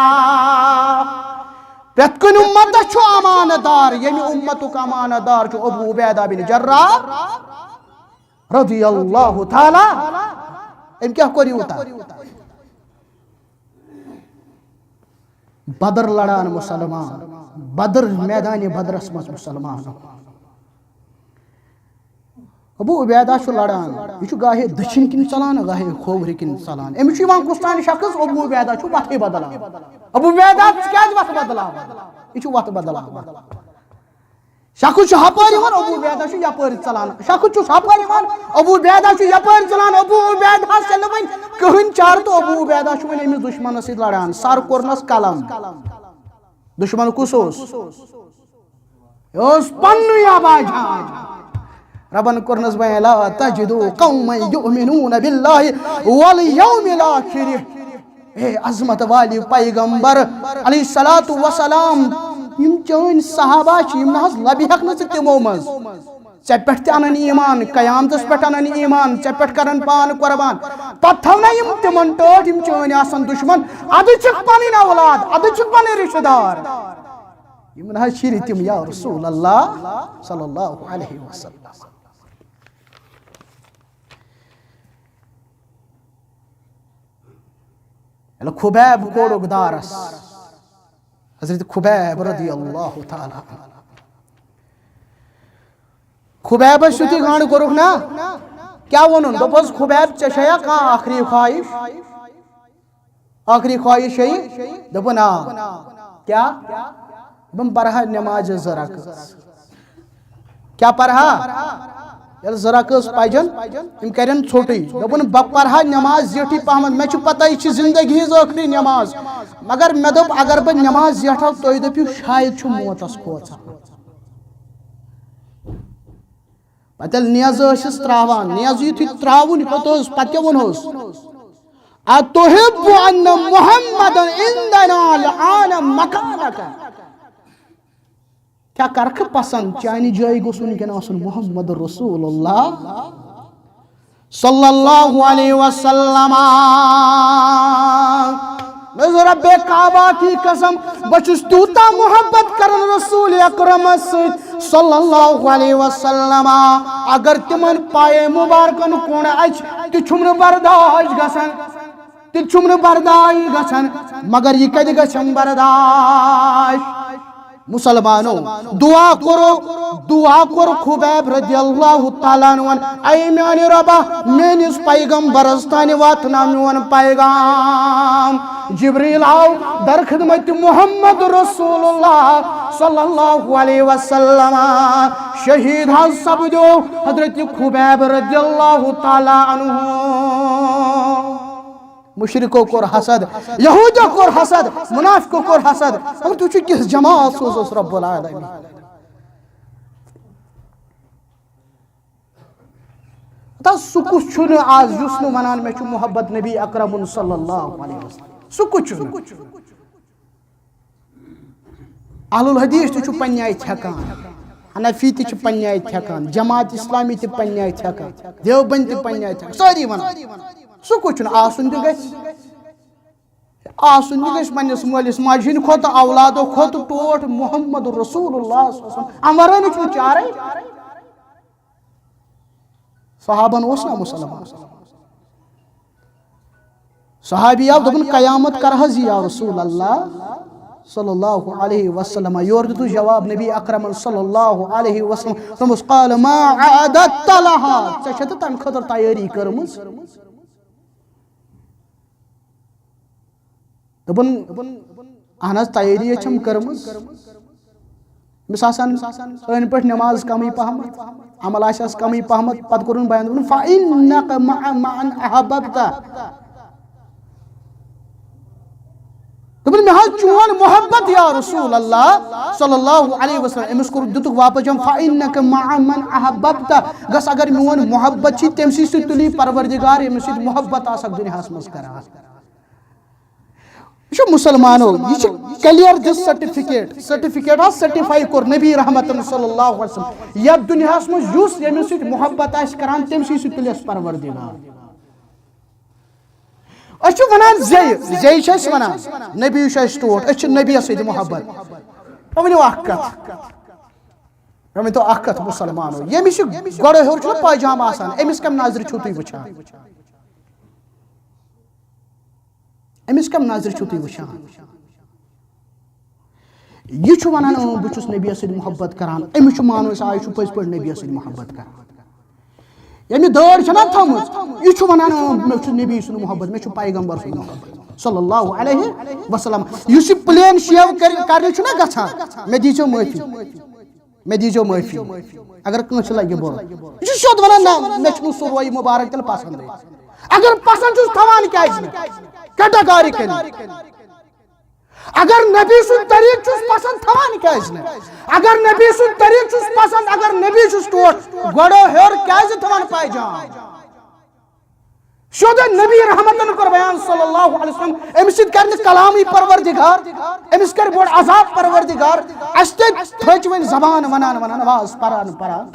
پرٛٮ۪تھ کُنہِ امتس چھُ امانت دار، ییٚمہِ امتُک امانت دار چھُ ابو عبیدہ بن جراح رضی اللہ تعالیٰ۔ أمۍ کیٛاہ کوٚر یوٗتاہ؟ بدر لڑان مسلمان، بدر، میدان بدرس منٛز مسلمان۔ ابو عبیدہ چھُ لڑان، یہِ چھُ گاہے دٔچھِنۍ کِنۍ ژلان، گاہے کھوورِ کِنۍ ژلان۔ أمِس چھُ یِوان کُس تام شخص، ابو عبیدہ چھُ وتھٕے بدلاوان۔ ابو عبیدہ، ژٕ کیٛازِ وتھ بدلاوان؟ یہِ چھُ وتھ بدلاوان۔ شخص چھُ ہپٲرۍ یِوان، ابو عبیدہ چھُ یپٲرۍ ژلان۔ شخص چھُ ہپٲرۍ یِوان، ابو عبیدہ چھُ یپٲرۍ ژلان۔ ابو عبیدہ ییٚلہِ وۄنۍ کٕہٕنۍ چارٕ تہٕ ابو عبیدہ چھُ وۄنۍ أمِس دُشمنس سۭتۍ لڑان۔ سر کوٚرنس قلم۔ دُشمن کُس اوس؟ یہِ اوس پننُے ابا جان۔ ربن کوٚرنس بیان، لا تجد قوما یؤمنون باللہ والیوم الاخر۔ اے عظمت والی پیغمبر علیہ الصلوۃ والسلام، یِم چٲنۍ صحابہ چھِ، یِم نہ حظ لبہِ ہٮ۪کھ نہٕ ژٕ تِمو منٛز۔ ژےٚ پٮ۪ٹھ تہِ انن ایمان، قیامتس پٮ۪ٹھ انن ایمان، ژےٚ پٮ۪ٹھ کرن پان قربان۔ پتہٕ تھاونا یِم تِمن ٹٲٹھۍ، یِم چٲنۍ آسن دشمن، ادٕ چھِکھ پنٕنۍ اولاد، ادٕ چھِکھ پنٕنۍ رشتہٕ دار۔ یِم نہ حظ چھِی تِم یا رسول اللہ صلی اللہ علیہ وسلم۔ ییٚلہِ خُبیب کوٚڑُکھ دارس، حضرت خُبیب رضی اللہ تعالیٰ عنہ۔ خُبیبس یُتھُے گنٛڈ کوٚرُکھ نا، کیٛاہ ووٚنُن؟ دوٚپُس، "خُبیب، ژےٚ چھےٚ یا کانٛہہ ٲخری خواہش؟" ٲخری خواہش چھےٚ یہِ؟ دوٚپُن، "آ۔" کیٛاہ؟ دوٚپُن، "بہٕ پرٕ ہا نٮ۪مازِ زٕ رکٲژ۔" کیٛاہ پرٕ ہا؟ ییٚلہِ زٕ رکٲژ پجن، یِم کرن ژھوٚٹٕے۔ دوٚپُن، "بہٕ پرٕ ہا نٮ۪ماز زیٹھٕے پہمتھ، مےٚ چھِ پتہ یہِ چھِ زندگی ہٕنٛز ٲخری نٮ۪ماز، مگر مےٚ دوٚپ اگر بہٕ نٮ۪ماز زیٹھاو، تُہۍ دٔپِو شاید چھُ موتس کھوژان۔" پتہٕ ییٚلہِ نیزٕ ٲسِس تراوان، نیزٕ یُتھُے تراوُن ہیوٚتُس، پتہٕ کیٛاہ ووٚنہوس؟ "أتحب أن محمدا عندنا الآن مكانك؟" کیٛاہ کرکھٕ پسند؟ چانہِ جایہِ گوٚژھ وٕنکیٚن آسُن محمد رسول اللہ صلی اللہ علیہ وسلم۔ مےٚ زٕ رب کعبہ کی قسم، بہٕ چھُس تیوٗتاہ محبت کران رسول اکرمس سۭتۍ صلی اللہ علیہ وسلم۔ اگر تِمن پایے مبارکن کُن اَژِ، تہِ چھُم نہٕ برداش گژھان، تہِ چھُم نہٕ برداش گژھان، مگر یہِ کتہِ گژھٮ۪م برداش؟ مسلمانو، دعا کرو، دعا کر خبیب رضی اللہ تعالیٰ عنہ، اے میانہِ ربا، میٲنِس پیغمبرس تانۍ واتنا میون پیغام۔ جبریل آو در خدمت محمد رسول اللہ صلی اللہ علیہ وسلم۔ شہید حض سپدیو حضرت خبیب رضی اللہ تعالیٰ عنہ۔ مشرکو کوٚر حسد، یہودیو کوٚر حسد، منافقو کوٚر حسد۔ مگر تُہۍ چھِو کِژھ جماعت سوزوس رب العالمین۔ تہٕ سُہ کُس چھُنہٕ آز یُس نہٕ وَنان مےٚ چھُ محبت نبی اکرمُن صلی اللہ علیہ وسلم؟ سُہ کُس چھُنہٕ؟ اہل الحدیث تہِ چھُ پننہِ آیہِ تھٮ۪کان، حنفی تہِ چھِ پننہِ آیہِ تھٮ۪کان، جماعت اسلامی تہِ پننہِ آیہِ تھٮ۪کان، دیوبند تہِ پننہِ آیہِ تھٮ۪کان، سٲری وَنان۔ سُہ کُس چھُنہٕ؟ آسُن تہِ گژھِ۔ آسُن تہِ گژھِ پننِس مٲلِس ماجہِ ہٕنٛدِ کھۄتہٕ، اولادو کھۄتہٕ ٹوٹھ محمد رسول اللہ صلی اللہ علیہ وسلم۔ اَمہِ ورٲے نہٕ چھُنہٕ چارے۔ صحابن اوس نا مسلمان۔ صحابی آو، دوٚپُن، "قیامت کر حظ یی یا رسول اللہ صلی اللہ علیہ وسلم؟" یورٕ دیُتُس جواب نبی اکرمن صلی اللہ علیہ وسلم، دوٚپمَس، "قال ما اعددت لها؟" ژےٚ چھےٚ تہٕ تَمہِ خٲطرٕ تیٲری کٔرمٕژ؟ دوٚپُن، "اہن حظ، تیٲری حظ چھَم کٔرمٕژ۔" أمِس آسان أنٛدۍ پٲٹھۍ نٮ۪ماز کمٕے پہمتھ، عمل آسٮ۪س کمٕے پہمتھ، پتہٕ کوٚرُن بیان، دوٚپُن، "فإنك مع من أحببت۔" دوٚپُن، "مےٚ حظ چون محبت یا رسول اللہ صلی اللہ علیہ وسلم۔" أمِس کوٚر، دیُتُکھ واپس جواب، "فإنك مع من أحببت۔" گژھ اگر میون محبت چھی، تٔمۍ سٕے سۭتۍ تُلی پروردگار، ییٚمِس سۭتۍ محبت آسکھ دُنیاہس منٛز کران۔ یہِ چھُ مسلمانو، یہِ چھُ clear this certificate، certificate حظ certify کوٚر نبی رحمتن صلی اللہ علیہ وسلم۔ یتھ دُنیاہس منٛز یُس ییٚمِس سۭتۍ محبت آسہِ کران، تٔمۍ سٕے سۭتۍ تُلٮ۪س پروردگار۔ أسۍ چھِ ونان زیٚیہِ، زیٚیہِ چھِ أسۍ ونان، نبی چھُ اَسہِ ٹوٹھ، أسۍ چھِ نبیَس سۭتۍ محبت۔ مےٚ ؤنِو اکھ کتھ، مےٚ ؤنۍتو اکھ کتھ مسلمانو، ییٚمِس یہِ گۄڈٕ ہیوٚر چھُنہ پاجامہٕ آسان، أمِس کَمہِ نظرِ چھِو تُہۍ وٕچھان؟ أمِس کَمہِ نظرِ چھِو تُہۍ وٕچھان؟ یہِ چھُ وَنان، "اۭں، بہٕ چھُس نبیَس سۭتۍ محبت کران۔" أمِس چھُ مانُن، أسۍ آ، یہِ چھُ پٔزۍ پٲٹھۍ نبیَس سۭتۍ محبت کران۔ ییٚمہِ دٲڑ چھَنہ تھٲومٕژ، یہِ چھُ وَنان، "اۭں، مےٚ چھُ نبی سُنٛد محبت، مےٚ چھُ پیغمبر سُنٛد محبت، صلی اللہ علیہ وسلم۔" یُس یہِ plain shave کر-، کرنہِ چھُنہ گژھان، مےٚ دیٖزیو معٲفی۔ مےٚ دیٖزیو معٲفی، اگر کٲنٛسہِ لگہِ بُرٕ۔ یہِ چھُ سیوٚد ونان، نہ، مےٚ چھُنہٕ سُہ رویہِ مُبارک تیٚلہِ پسنٛدٕے۔ اگر پسنٛد چھُس تھاوان کیازِ نہٕ؟ Categorically۔ اگر نبی سُنٛد طریٖقہٕ چھُس پسنٛد تھاوان کیازِ نہٕ؟ اگر نبی سُنٛد طریٖقہٕ چھُس پسنٛد، اگر نبی چھُس ٹوٹھ، گۄڈٕ ہیوٚر کیازِ تھاوان پایجام؟ سیوٚدُے نبی رحمتن کوٚر بیان صلی اللہ علیہ وسلم، أمِس سۭتۍ کرِ نہٕ کلامٕے پروردگار، أمِس کرِ بوٚڑ عذاب پروردگار۔ اَسہِ تہِ تھٔج وۄنۍ زبان ونان ونان، واز پران پران۔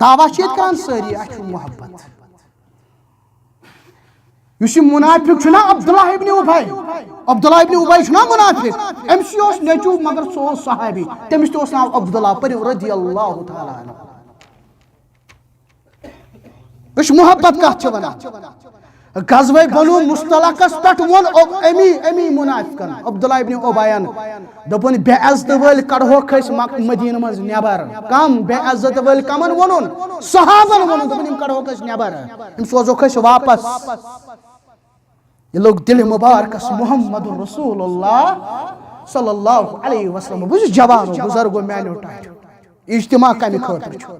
دعویٰ چھِ ییٚتہِ کران سٲری، اَسہِ چھُ محبت۔ یُس یہِ منافق چھُنہ عبداللہ ابن ابی، عبداللہ ابن ابی چھُنہ منافق، أمۍ سٕے اوس نیٚچوٗ مگر سُہ اوس صحابی، تٔمِس تہِ اوس ناو عبداللہ، پٔرِو رضی اللہ تعالیٰ عنہ۔ أسۍ محبت کتھ چھِ ونان؟ غزوہ بنو مصطلقس پٮ۪ٹھ ووٚن او-، امی، امی منافقن، عبداللہ ابن ابین، دوٚپُن، "بے عزت وٲلۍ کڑہوکھ أسۍ مک-، مدینہ منٛز نٮ۪بر۔" کم بے عزت وٲلۍ کمن ووٚنُن؟ صحابن ووٚنُن، دوٚپُن، "یِم کڑہوکھ أسۍ نٮ۪بر، یِم سوزوکھ أسۍ واپس۔" یہِ لوٚگ دِلہِ مبارکس محمد رسول اللہ صلی اللہ علیہ وسلم۔ بہٕ چھُس جوانو، بُزرگو، میانیو ٹاٹھیو، اجتماع کمہِ خٲطرٕ چھُ؟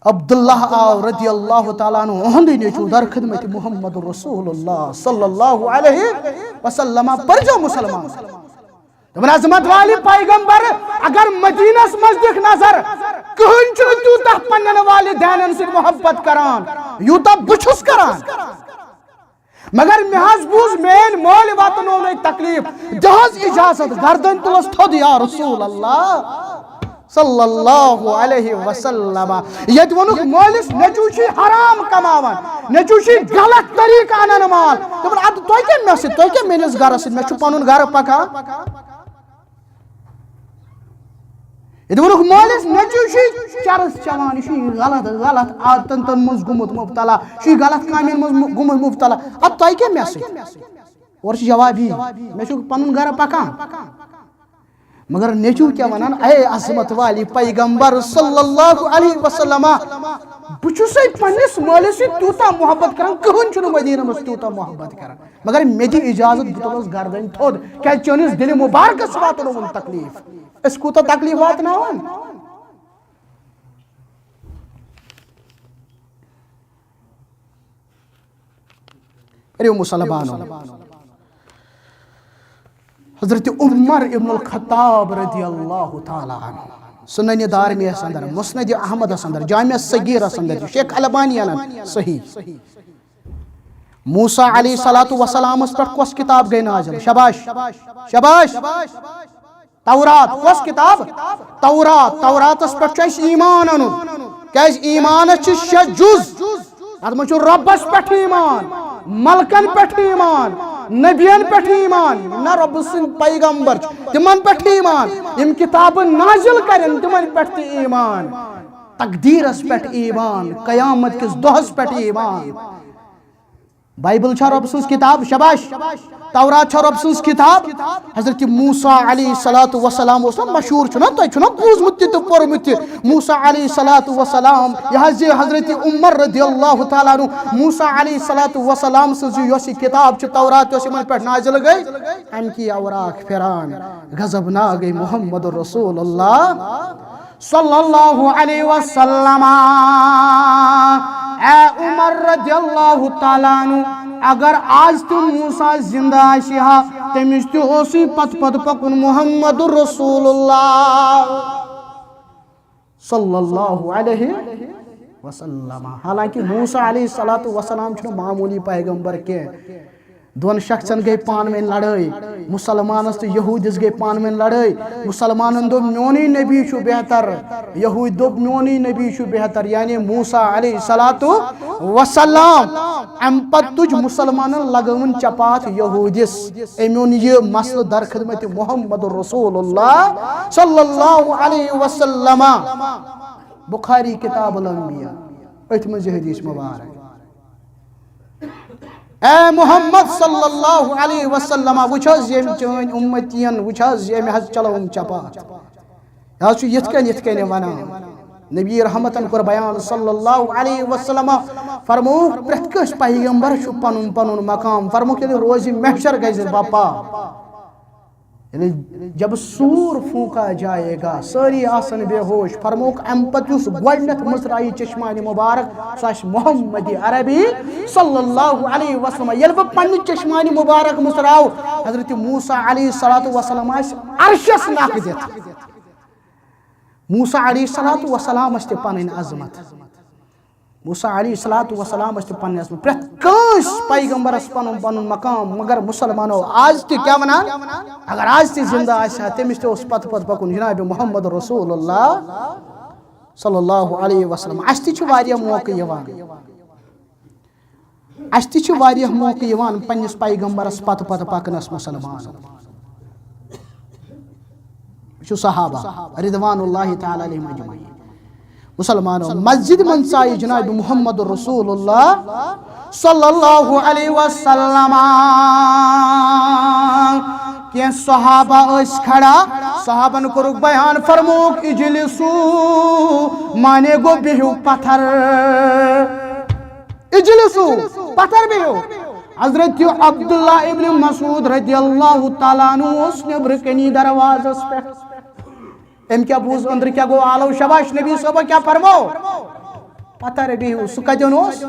عبداللہ آو رضی اللہ تعالیٰ عنہ، اُہُنٛدُے نیٚچوٗ، در خدمت محمد رسول اللہ صلی اللہ علیہ وسلم۔ پٔرۍزیو مسلمان۔ دوٚپُن، عظمت والے پیغمبر، اگر مدینس منٛز دِکھ نظر، کٕہٕنۍ چھُنہٕ تیوٗتاہ پننٮ۪ن والدینن سۭتۍ محبت کران، یوٗتاہ بہٕ چھُس کران۔ مگر مےٚ حظ بوٗز میٲنۍ مٲلۍ واتنوونَے تکلیف، دِ حظ اجازت، گردن تُلس تھوٚد یا رسول اللہ صلی اللہ علیہ وسلم۔ ییٚتہِ ووٚنُکھ مٲلِس، نیٚچوٗ چھُے حرام کماوان، نیٚچوٗ چھُے غلط طریٖقہٕ انان مال۔ دوٚپُن، اَدٕ تۄہہِ کیٛاہ مےٚ سۭتۍ، تۄہہِ کیٛاہ میٲنِس گرس سۭتۍ، مےٚ چھُ پنُن گرٕ پکان۔ ییٚتہِ ووٚنُکھ مٲلِس، نیٚچوٗ چھُے چرس چٮ۪وان، یہِ چھُے غلط، غلط عادتن تن منٛز گوٚمُت مُبتلا، یہِ چھُے غلط کامٮ۪ن منٛز مُ-، گوٚمُت مُبتلا۔ اَدٕ تۄہہِ کیٛاہ مےٚ سۭتۍ؟ اورٕ چھُ جواب یی، مےٚ چھُ پنُن گرٕ پکان۔ مگر نیٚچوٗ کیٛاہ ونان، اے عظمت والی پیغمبر صلی اللہ علیہ وسلم، بہٕ چھُسے پننِس مٲلِس سۭتۍ تیوٗتاہ محبت کران، کٕہٕنۍ چھُنہٕ مدینہ منٛز تیوٗتاہ محبت کران۔ مگر مےٚ دِ اجازت، بہٕ تُلس گردن تھوٚد، کیٛازِ چٲنِس دِلہِ مُبارکس واتنووُن تکلیف۔ أسۍ کوٗتاہ تکلیف واتناوان؟ پٔرِو مسلمانو۔ حضرت عمر ابن الخطاب رضی اللہ تعالیٰ عنہ، سنن دارمیس اندر، مسند احمدس اندر، جامع صغیرس اندر، شیخ البانین صحیح۔ موسیٰ علیہ الصلوۃ والسلامس پٮ۪ٹھ کۄس کتاب گٔے نازل؟ شاباش، شاباش۔ تورات۔ کۄس کتاب؟ تورات۔ توراتس پٮ۪ٹھ چھُ اَسہِ ایمان انُن، کیٛازِ ایمانس چھِ شےٚ جُز۔ اتھ منٛز چھُ رۄبس پٮ۪ٹھ ایمان، ملکن پٮ۪ٹھ ایمان، نبین پٮ۪ٹھ ایمان، نہ، رۄب سٕنٛدۍ پیغمبر چھِ، تِمن پٮ۪ٹھ ایمان، یِم کتابہٕ نازل کرن تِمن پٮ۪ٹھ تہِ ایمان، تقدیرس پٮ۪ٹھ ایمان، قیامت کِس دۄہس پٮ۪ٹھ ایمان۔ بایبل چھا رۄب سٕنٛز کتاب؟ شاباش۔ تورات چھا رۄب سٕنٛز کتاب؟ حضرت موسیٰ علیہ الصلوۃ والسلام اوس نا مشہوٗر، چھُنا، تۄہہِ چھُنا بوٗزمُت تہِ تہٕ پوٚرمُت تہِ۔ موسیٰ علیہ الصلوۃ والسلام، یہِ حظ یہِ حضرت عمر رضی اللہ تعالیٰ عنہ، موسیٰ علیہ الصلوۃ والسلام سٕنٛز یۄس یہِ کتاب چھِ تورات، یۄس یِمن پٮ۪ٹھ نازل گٔے، امہِ کی اوراق پھران غضبناک گٔے محمد رسول اللہ صلی اللہ علیہ وسلم۔ اے عمر رضی اللہ تعالیٰ عنہ، اگر آز تہِ موسیٰ زندہ آسہِ ہا، تٔمِس تہِ اوسُے پتہٕ پتہٕ پکُن محمد رسول اللہ صلی اللہ علیہ وسلم۔ حالانکہ موسیٰ علیہ الصلوۃ والسلام چھُنہٕ معموٗلی پیغمبر کینٛہہ۔ دۄن شخصن گٔے پانہٕ ؤنۍ لڑٲے، مسلمانس تہٕ یہوٗدِس گٔے پانہٕ ؤنۍ لڑٲے۔ مسلمانن دوٚپ، "میونُے نبی چھُ بہتر"، یہوٗدۍ دوٚپ، "میونُے نبی چھُ بہتر"، یعنی موسیٰ علیہ الصلوۃ والسلام۔ امہِ پتہٕ تُج مسلمانن لگٲوٕن چپاتھ یہوٗدِس۔ أمۍ اوٚن یہِ مسلہٕ در خدمت محمد رسول اللہ صلی اللہ علیہ وسلم۔ بخاری کتاب الانبیاء، أتھۍ منٛز یہِ حدیث مبارک۔ اے محمد صلی اللہ علیہ وسلم، وٕچھ حظ ییٚمۍ چٲنۍ اُمتین، وٕچھ حظ ییٚمۍ حظ چلٲوٕم چپاتھ۔ یہِ حظ چھُ یِتھ کٔنۍ، یِتھ کٔنۍ وَنان۔ نبی رحمتن کوٚر بیان صلی اللہ علیہ وسلم، فرمووُکھ، پرٛٮ۪تھ کٲنٛسہِ پیغمبرس چھُ پنُن پنُن مقام۔ فرمووُکھ، ییٚلہِ روزِ محشر گژھِ بپا، یعنی جب صور پھونکا جائے گا، سٲری آسن بے ہوش۔ فرمووُکھ، اَمہِ پتہٕ یُس گۄڈٕنٮ۪تھ مُژراوِ چشمانِ مُبارک، سُہ آسہِ محمد عربی صلی اللہ علیہ وسلم۔ ییٚلہِ بہٕ پننہِ چشمانِ مُبارک مُژراو، حضرت موسیٰ علیہ الصلوۃ والسلام آسہِ عرشس نکھ دِتھ۔ موسیٰ علیہ الصلوۃ والسلام آسہِ تہِ پنٕنۍ عظمت۔ موسیٰ علیہ الصلوۃ والسلام ٲسۍ تہِ پننِس، پرٛٮ۪تھ کٲنٛسہِ پیغمبرس پنُن پنُن مقام، مگر مسلمانو آز تہِ کیٛاہ ونان؟ اگر آز تہِ زندٕ آسہِ ہا، تٔمِس تہِ اوس پتہٕ پتہٕ پکُن جناب محمد رسول اللہ صلی اللہ علیہ وسلم۔ اسہِ تہِ چھِ واریاہ موقعہٕ یِوان، اسہِ تہِ چھِ واریاہ موقعہٕ یِوان پننِس پیغمبرس پتہٕ پتہٕ پکنس۔ مسلمان، وٕچھِو صحابہ رضوان اللہ تعالیٰ علیہم اجمعین۔ مسلمانو، مسجد منٛز ژایہِ جناب محمد رسول اللہ صلی اللہ علیہ وسلم۔ کینٛہہ صحابہ ٲسۍ کھڑا، صحابن کوٚرُکھ بیان، فرمووُکھ، "اجلسو"، معنی گوٚو، "بِہِو پتھر"۔ اجلسو، پتھر بِہِو۔ حضرت عبداللہ ابن مسعود رضی اللہ تعالیٰ عنہ اوس نیبرٕ کنی دروازس پٮ۪ٹھ۔ أمۍ کیٛاہ بوٗز، أنٛدرٕ کیٛاہ گوٚو آلو؟ شاباش، نبی صٲبہ کیٛاہ فرموو؟ پتھر بِہِو۔ سُہ کتٮ۪ن اوس؟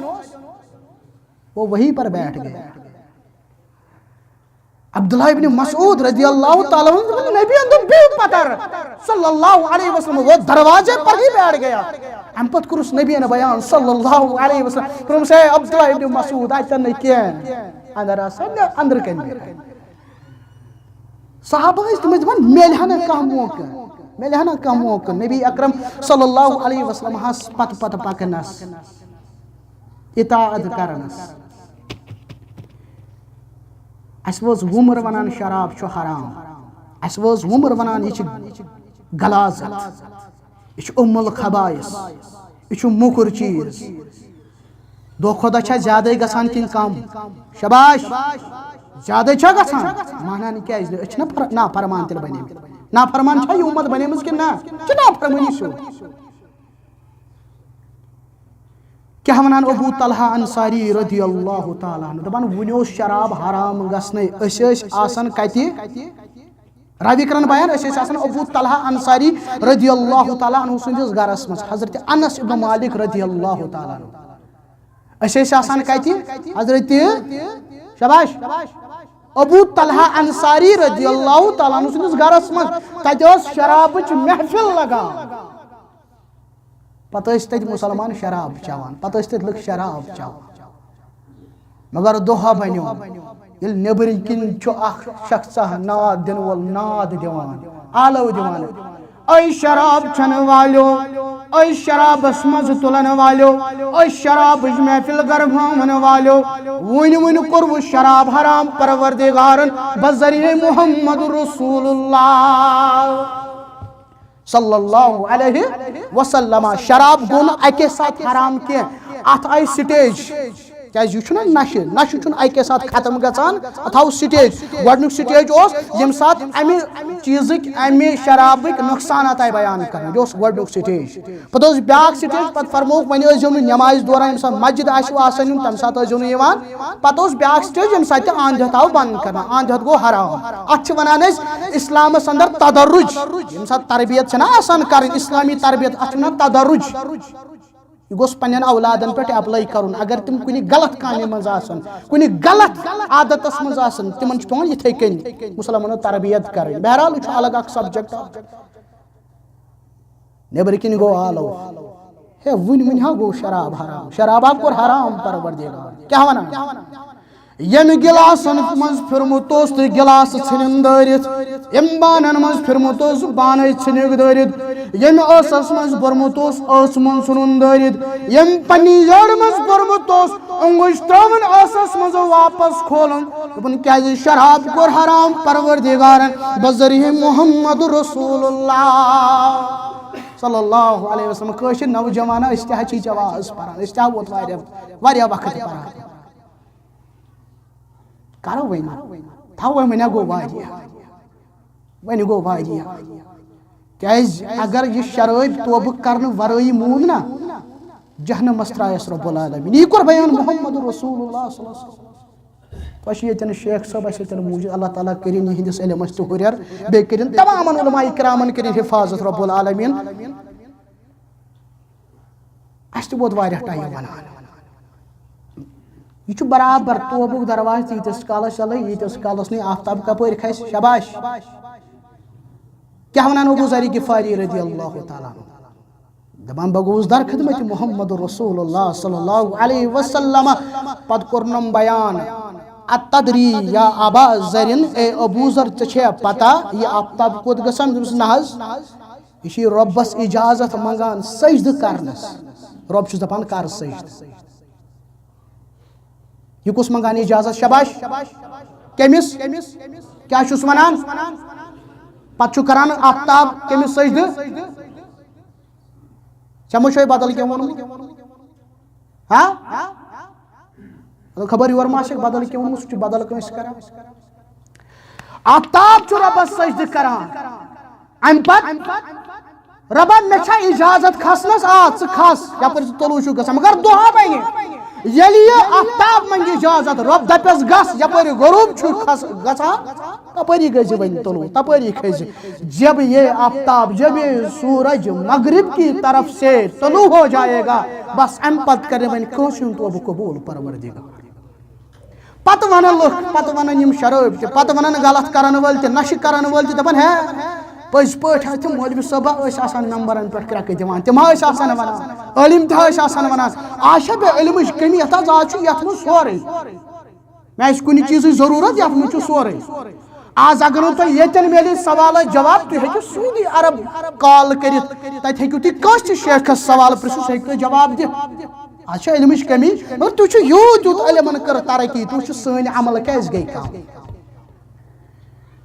وہ وہیں پر بیٹھ گیا۔ عبداللہ ابن مسعود رضی اللہ تعالیٰ عنہ، نبی اندر بِہِو پتھر صلی اللہ علیہ وسلم، وہ دروازے پر ہی بیٹھ گیا۔ امہِ پتہٕ کوٚرُس نبی بیان صلی اللہ علیہ وسلم، فرمووُس، "اے عبداللہ ابن مسعود، اتٮ۪ن نہٕ کینٛہہ، اندر آسا نہٕ، اندر کَنہِ بیٚہہ۔" صحابہ ٲسۍ، تِم ٲسۍ دپان، "مِلہِ ہا نہ کانٛہہ موقعہٕ، مِلہِ ہا نہ کانٛہہ موقعہٕ نبی اکرم صلی اللہ علیہ وسلم ہس پتہٕ پتہٕ پکنس، اطاعت کرنس۔" اسہِ وٲژ وُمر ونان شراب چھُ حرام، اسہِ وٲژ وُمر ونان یہِ چھِ غلاظت، یہِ چھُ ام الخبائث، یہِ چھُ موٚکُر چیٖز۔ دۄہ کھۄتہٕ دۄہ چھا زیادَے گژھان کِنہٕ کم؟ شاباش، زیادَے چھا گژھان؟ مانان کیازِ نہٕ؟ أسۍ چھِنہ فر-، نافرمان تیٚلہِ بنیمٕتۍ؟ نافرمان چھا یہِ اُمت بنیمٕژ کِنہٕ نہ؟ یہِ چھِ نافرمٲنی سیوٚد۔ کیٛاہ ونان ابو طلحہ انصاری رضی اللہ تعالیٰ عنہ، دپان، وُنہِ اوس شراب حرام گژھنَے، أسۍ ٲسۍ آسان کتہِ؟ راوی کران بیان، أسۍ ٲسۍ آسان ابو طلحہ انصاری رضی اللہ تعالیٰ عنہ سٕنٛدِس گرس منٛز، حضرت انس ابن مالک رضی اللہ تعالیٰ عنہ۔ أسۍ ٲسۍ آسان کتہِ؟ حضرت، شاباش، ابو طلحہ انصاری رضی اللہ تعالیٰ عنہ سٕنٛدِس گرس منٛز۔ تتہِ ٲس شرابٕچ محفل لگان۔ پتہٕ ٲسۍ تتہِ مسلمان شراب چٮ۪وان، پتہٕ ٲسۍ تتہِ لُکھ شراب چٮ۪وان۔ مگر دۄہ بنیو، ییٚلہِ نیٚبرۍ کِنۍ چھُ اکھ شخصا ناد دِنہٕ وول ناد دِوان، آلو دِوان، "اے شراب چٮ۪نہٕ والیو، اے شرابس منٛز تُلن والیو، اے شرابٕچ محفل گرماون والیو، وُنہِ وُنہِ کوٚروٕ شراب حرام پروردگارن بذریعہ محمد رسول اللہ صلی اللہ علیہ وسلم۔" شراب گوٚو نہٕ اکے ساتہٕ حرام کینٛہہ، اتھ آیہِ سٹیج۔ کیازِ یہِ چھُنہٕ نشہٕ، نشہٕ چھُنہٕ اکے ساتہٕ ختم گژھان، اتھ آو سٹیج۔ گۄڈنیُک سٹیج اوس ییٚمہِ ساتہٕ امہِ چیٖزٕکۍ، امہِ شرابٕکۍ نۄقصانات آیہِ بیان کرنہٕ، یہِ اوس گۄڈنیُک سٹیج۔ پتہٕ اوس بیٛاکھ سٹیج، پتہٕ فرمووُکھ، وۄنۍ ٲسۍزیو نہٕ نمازِ دوران، ییٚمہِ ساتہٕ مسجد آسِوٕ آسان یُن، تمہِ ساتہٕ ٲسۍزیو نہٕ یِوان۔ پتہٕ اوس بیٛاکھ سٹیج، ییٚمہِ ساتہٕ تہِ اَنٛد ہیوٚت آو بنٛد کرنہٕ، اَنٛد ہیوٚت گوٚو حرام۔ اتھ چھِ ونان أسۍ اسلامس اندر تدرج۔ ییٚمہِ ساتہٕ تربیت چھنہ آسان کرٕنۍ، اسلامی تربیت، اتھ چھِ ونان تدرج۔ یہِ گوٚژھ پننٮ۪ن اولادن پٮ۪ٹھ apply کرُن۔ اگر تِم کُنہِ غلط کامہِ منٛز آسن، کُنہِ غلط عادتس منٛز آسن، تِمن چھُ پٮ۪وان یِتھے کٔنۍ مسلمانو تربیت کرٕنۍ۔ بہرحال، یہِ چھُ الگ اکھ subject۔ نیبرٕ کِنۍ گوٚو آلو۔ ہے، وُنہِ، وُنہِ ہا گوٚو شراب حرام۔ شراب ہا کوٚر حرام پروردگار۔ کیٛاہ وَنان؟ ییٚمہِ گِلاسن منٛز پھِرمُت اوس تہٕ گِلاسہٕ ژھٕنِن دٲرِتھ، ییٚمہِ بانن منٛز پھِرمُت اوس بانَے ژھٕنِکھ دٲرِتھ، ییٚمہِ ٲسس منٛز بوٚرمُت اوس ٲسہٕ منٛز ژھٕنُن دٲرِتھ، ییٚمہِ پننہِ یٔڑ منٛز بوٚرمُت اوس اونگُج ترٛاوُن ٲسس منٛز واپس کھولُن۔ دوٚپُن، کیٛازِ شراب کوٚر حرام پروردگارن بذریعہ محمد رسول اللہ صلی اللہ علیہ وسلم۔ کٲشِر نوجوانہ، أسۍ تہِ حظ چھِ یہِ واز پران، أسۍ تہِ حظ ووت واریاہ، واریاہ وقت پران۔ کرو وۄنۍ، تھاو وۄنۍ، وۄنۍ ہا گوٚو واریاہ، وۄنۍ گوٚو واریاہ۔ کیٛازِ اگر یہِ شرٲبۍ توبہٕ کرنہٕ ورٲیی موٗد نا، جہنمس ترٛایس رب العالمین۔ یہِ کوٚر بیان محمد رسول اللہ صلی اللہ علیہ وسلم۔ تۄہہِ چھِ ییٚتٮ۪ن شیخ صٲب، اَسہِ ییٚتٮ۪ن موٗجوٗد، اللہ تعالیٰ کٔرِن یِہِنٛدِس علمس تہِ ہُرٮ۪ر، بیٚیہِ کٔرِن تمامن علماء کرامن کٔرِن حفاظت رب العالمین۔ اَسہِ تہِ ووت واریاہ ٹایم وَنان۔ یہِ چھُ برابر توبُک دروازٕ تہِ ییٖتِس کالس یَلے، ییٖتِس کالس نہٕ آفتاب کپٲرۍ کھسہِ۔ شاباش۔ کیٛاہ وَنان ابو ذر غفاری رضی اللہ تعالیٰ عنہ؟ دپان، بہٕ گوٚوُس در خدمت محمد رسول اللہ صلی اللہ علیہ وسلم۔ پتہٕ کوٚرنم بیان، اتدری یا ابا ذرین، اے ابو ذر، ژےٚ چھےٚ پتہ یہِ آفتاب کوٚت گژھان؟ دوٚپُس، نہ حظ، یہِ چھُ رۄبس اجازت منگان سجدٕ کرنس۔ رۄب چھُس دپان، کر سجدٕ۔ یہِ کُس منگان اجازت؟ شاباش۔ کٔمِس؟ کیٛاہ چھُس ونان؟ پتہٕ چھُ کران آفتاب کٔمِس سجدٕ؟ ژےٚ ما چھُے بدل کینٛہہ ووٚنمُت؟ ہا؟ مطلب، خبر یورٕ ما آسہِ بدل کینٛہہ ووٚنمُت، سُہ چھُ بدل کٲنٛسہِ کران۔ آفتاب چھُ رۄبس سجدٕ کران۔ امہِ پتہٕ، رۄبا، مےٚ چھا اجازت کھسنس؟ آ، ژٕ کھس، یپٲرۍ ژٕ طلوع چھُکھ گژھان، مگر دۄہا بنہِ۔ ییٚلہِ یہِ آفتاب منگہِ اجازت، رۄب دپٮ۪س، گژھ، یپٲرۍ غروب چھُ کھس-، گژھان، تپٲری گٔژھۍ وۄنۍ طلوع، تپٲری کھٔسۍ۔ جب یہ آفتاب، جب یہ سورج مغرب کی طرف سے طلوع ہو جائے گا، بس امہِ پتہٕ کرِ وۄنۍ کٲنٛسہِ ہُنٛد توبہٕ قبول پروردگار۔ پتہٕ ونن لُکھ، پتہٕ ونن یِم شرٲبۍ تہِ، پتہٕ ونن غلط کرن وٲلۍ تہِ، نشہٕ کرن وٲلۍ تہِ، دپن، ہے، پٔزۍ پٲٹھۍ حظ تِم مولوی صٲبہ ٲسۍ آسان ممبرن پٮ۪ٹھ کرٛٮ۪کہٕ دِوان، تِم حظ ٲسۍ آسان ونان، عٲلم تہِ حظ ٲسۍ آسان ونان۔ آز چھےٚ بیٚیہِ علمٕچ کمی، یتھ حظ، آز چھُ یتھ منٛز سورُے۔ مےٚ آسہِ کُنہِ چیٖزٕچ ضروٗرت، یَتھ منٛز چھُ سورُے۔ آز اگر نہٕ تۄہہِ ییٚتٮ۪ن میلہِ سوالس جواب، تُہۍ ہیٚکِو سعودی عرب کال کٔرِتھ، تَتہِ ہیٚکِو تُہۍ کٲنٛسہِ تہِ شیخس سوال پرٛژھِو، سُہ ہیٚکہِ تۄہہِ جواب دِتھ۔ آز چھِ علمٕچ کٔمی، مگر تُہۍ چھِو یوٗت یوٗت علمن کٔر ترقی، تُہۍ وٕچھِو سٲنۍ عمل کیٛازِ گٔے کم،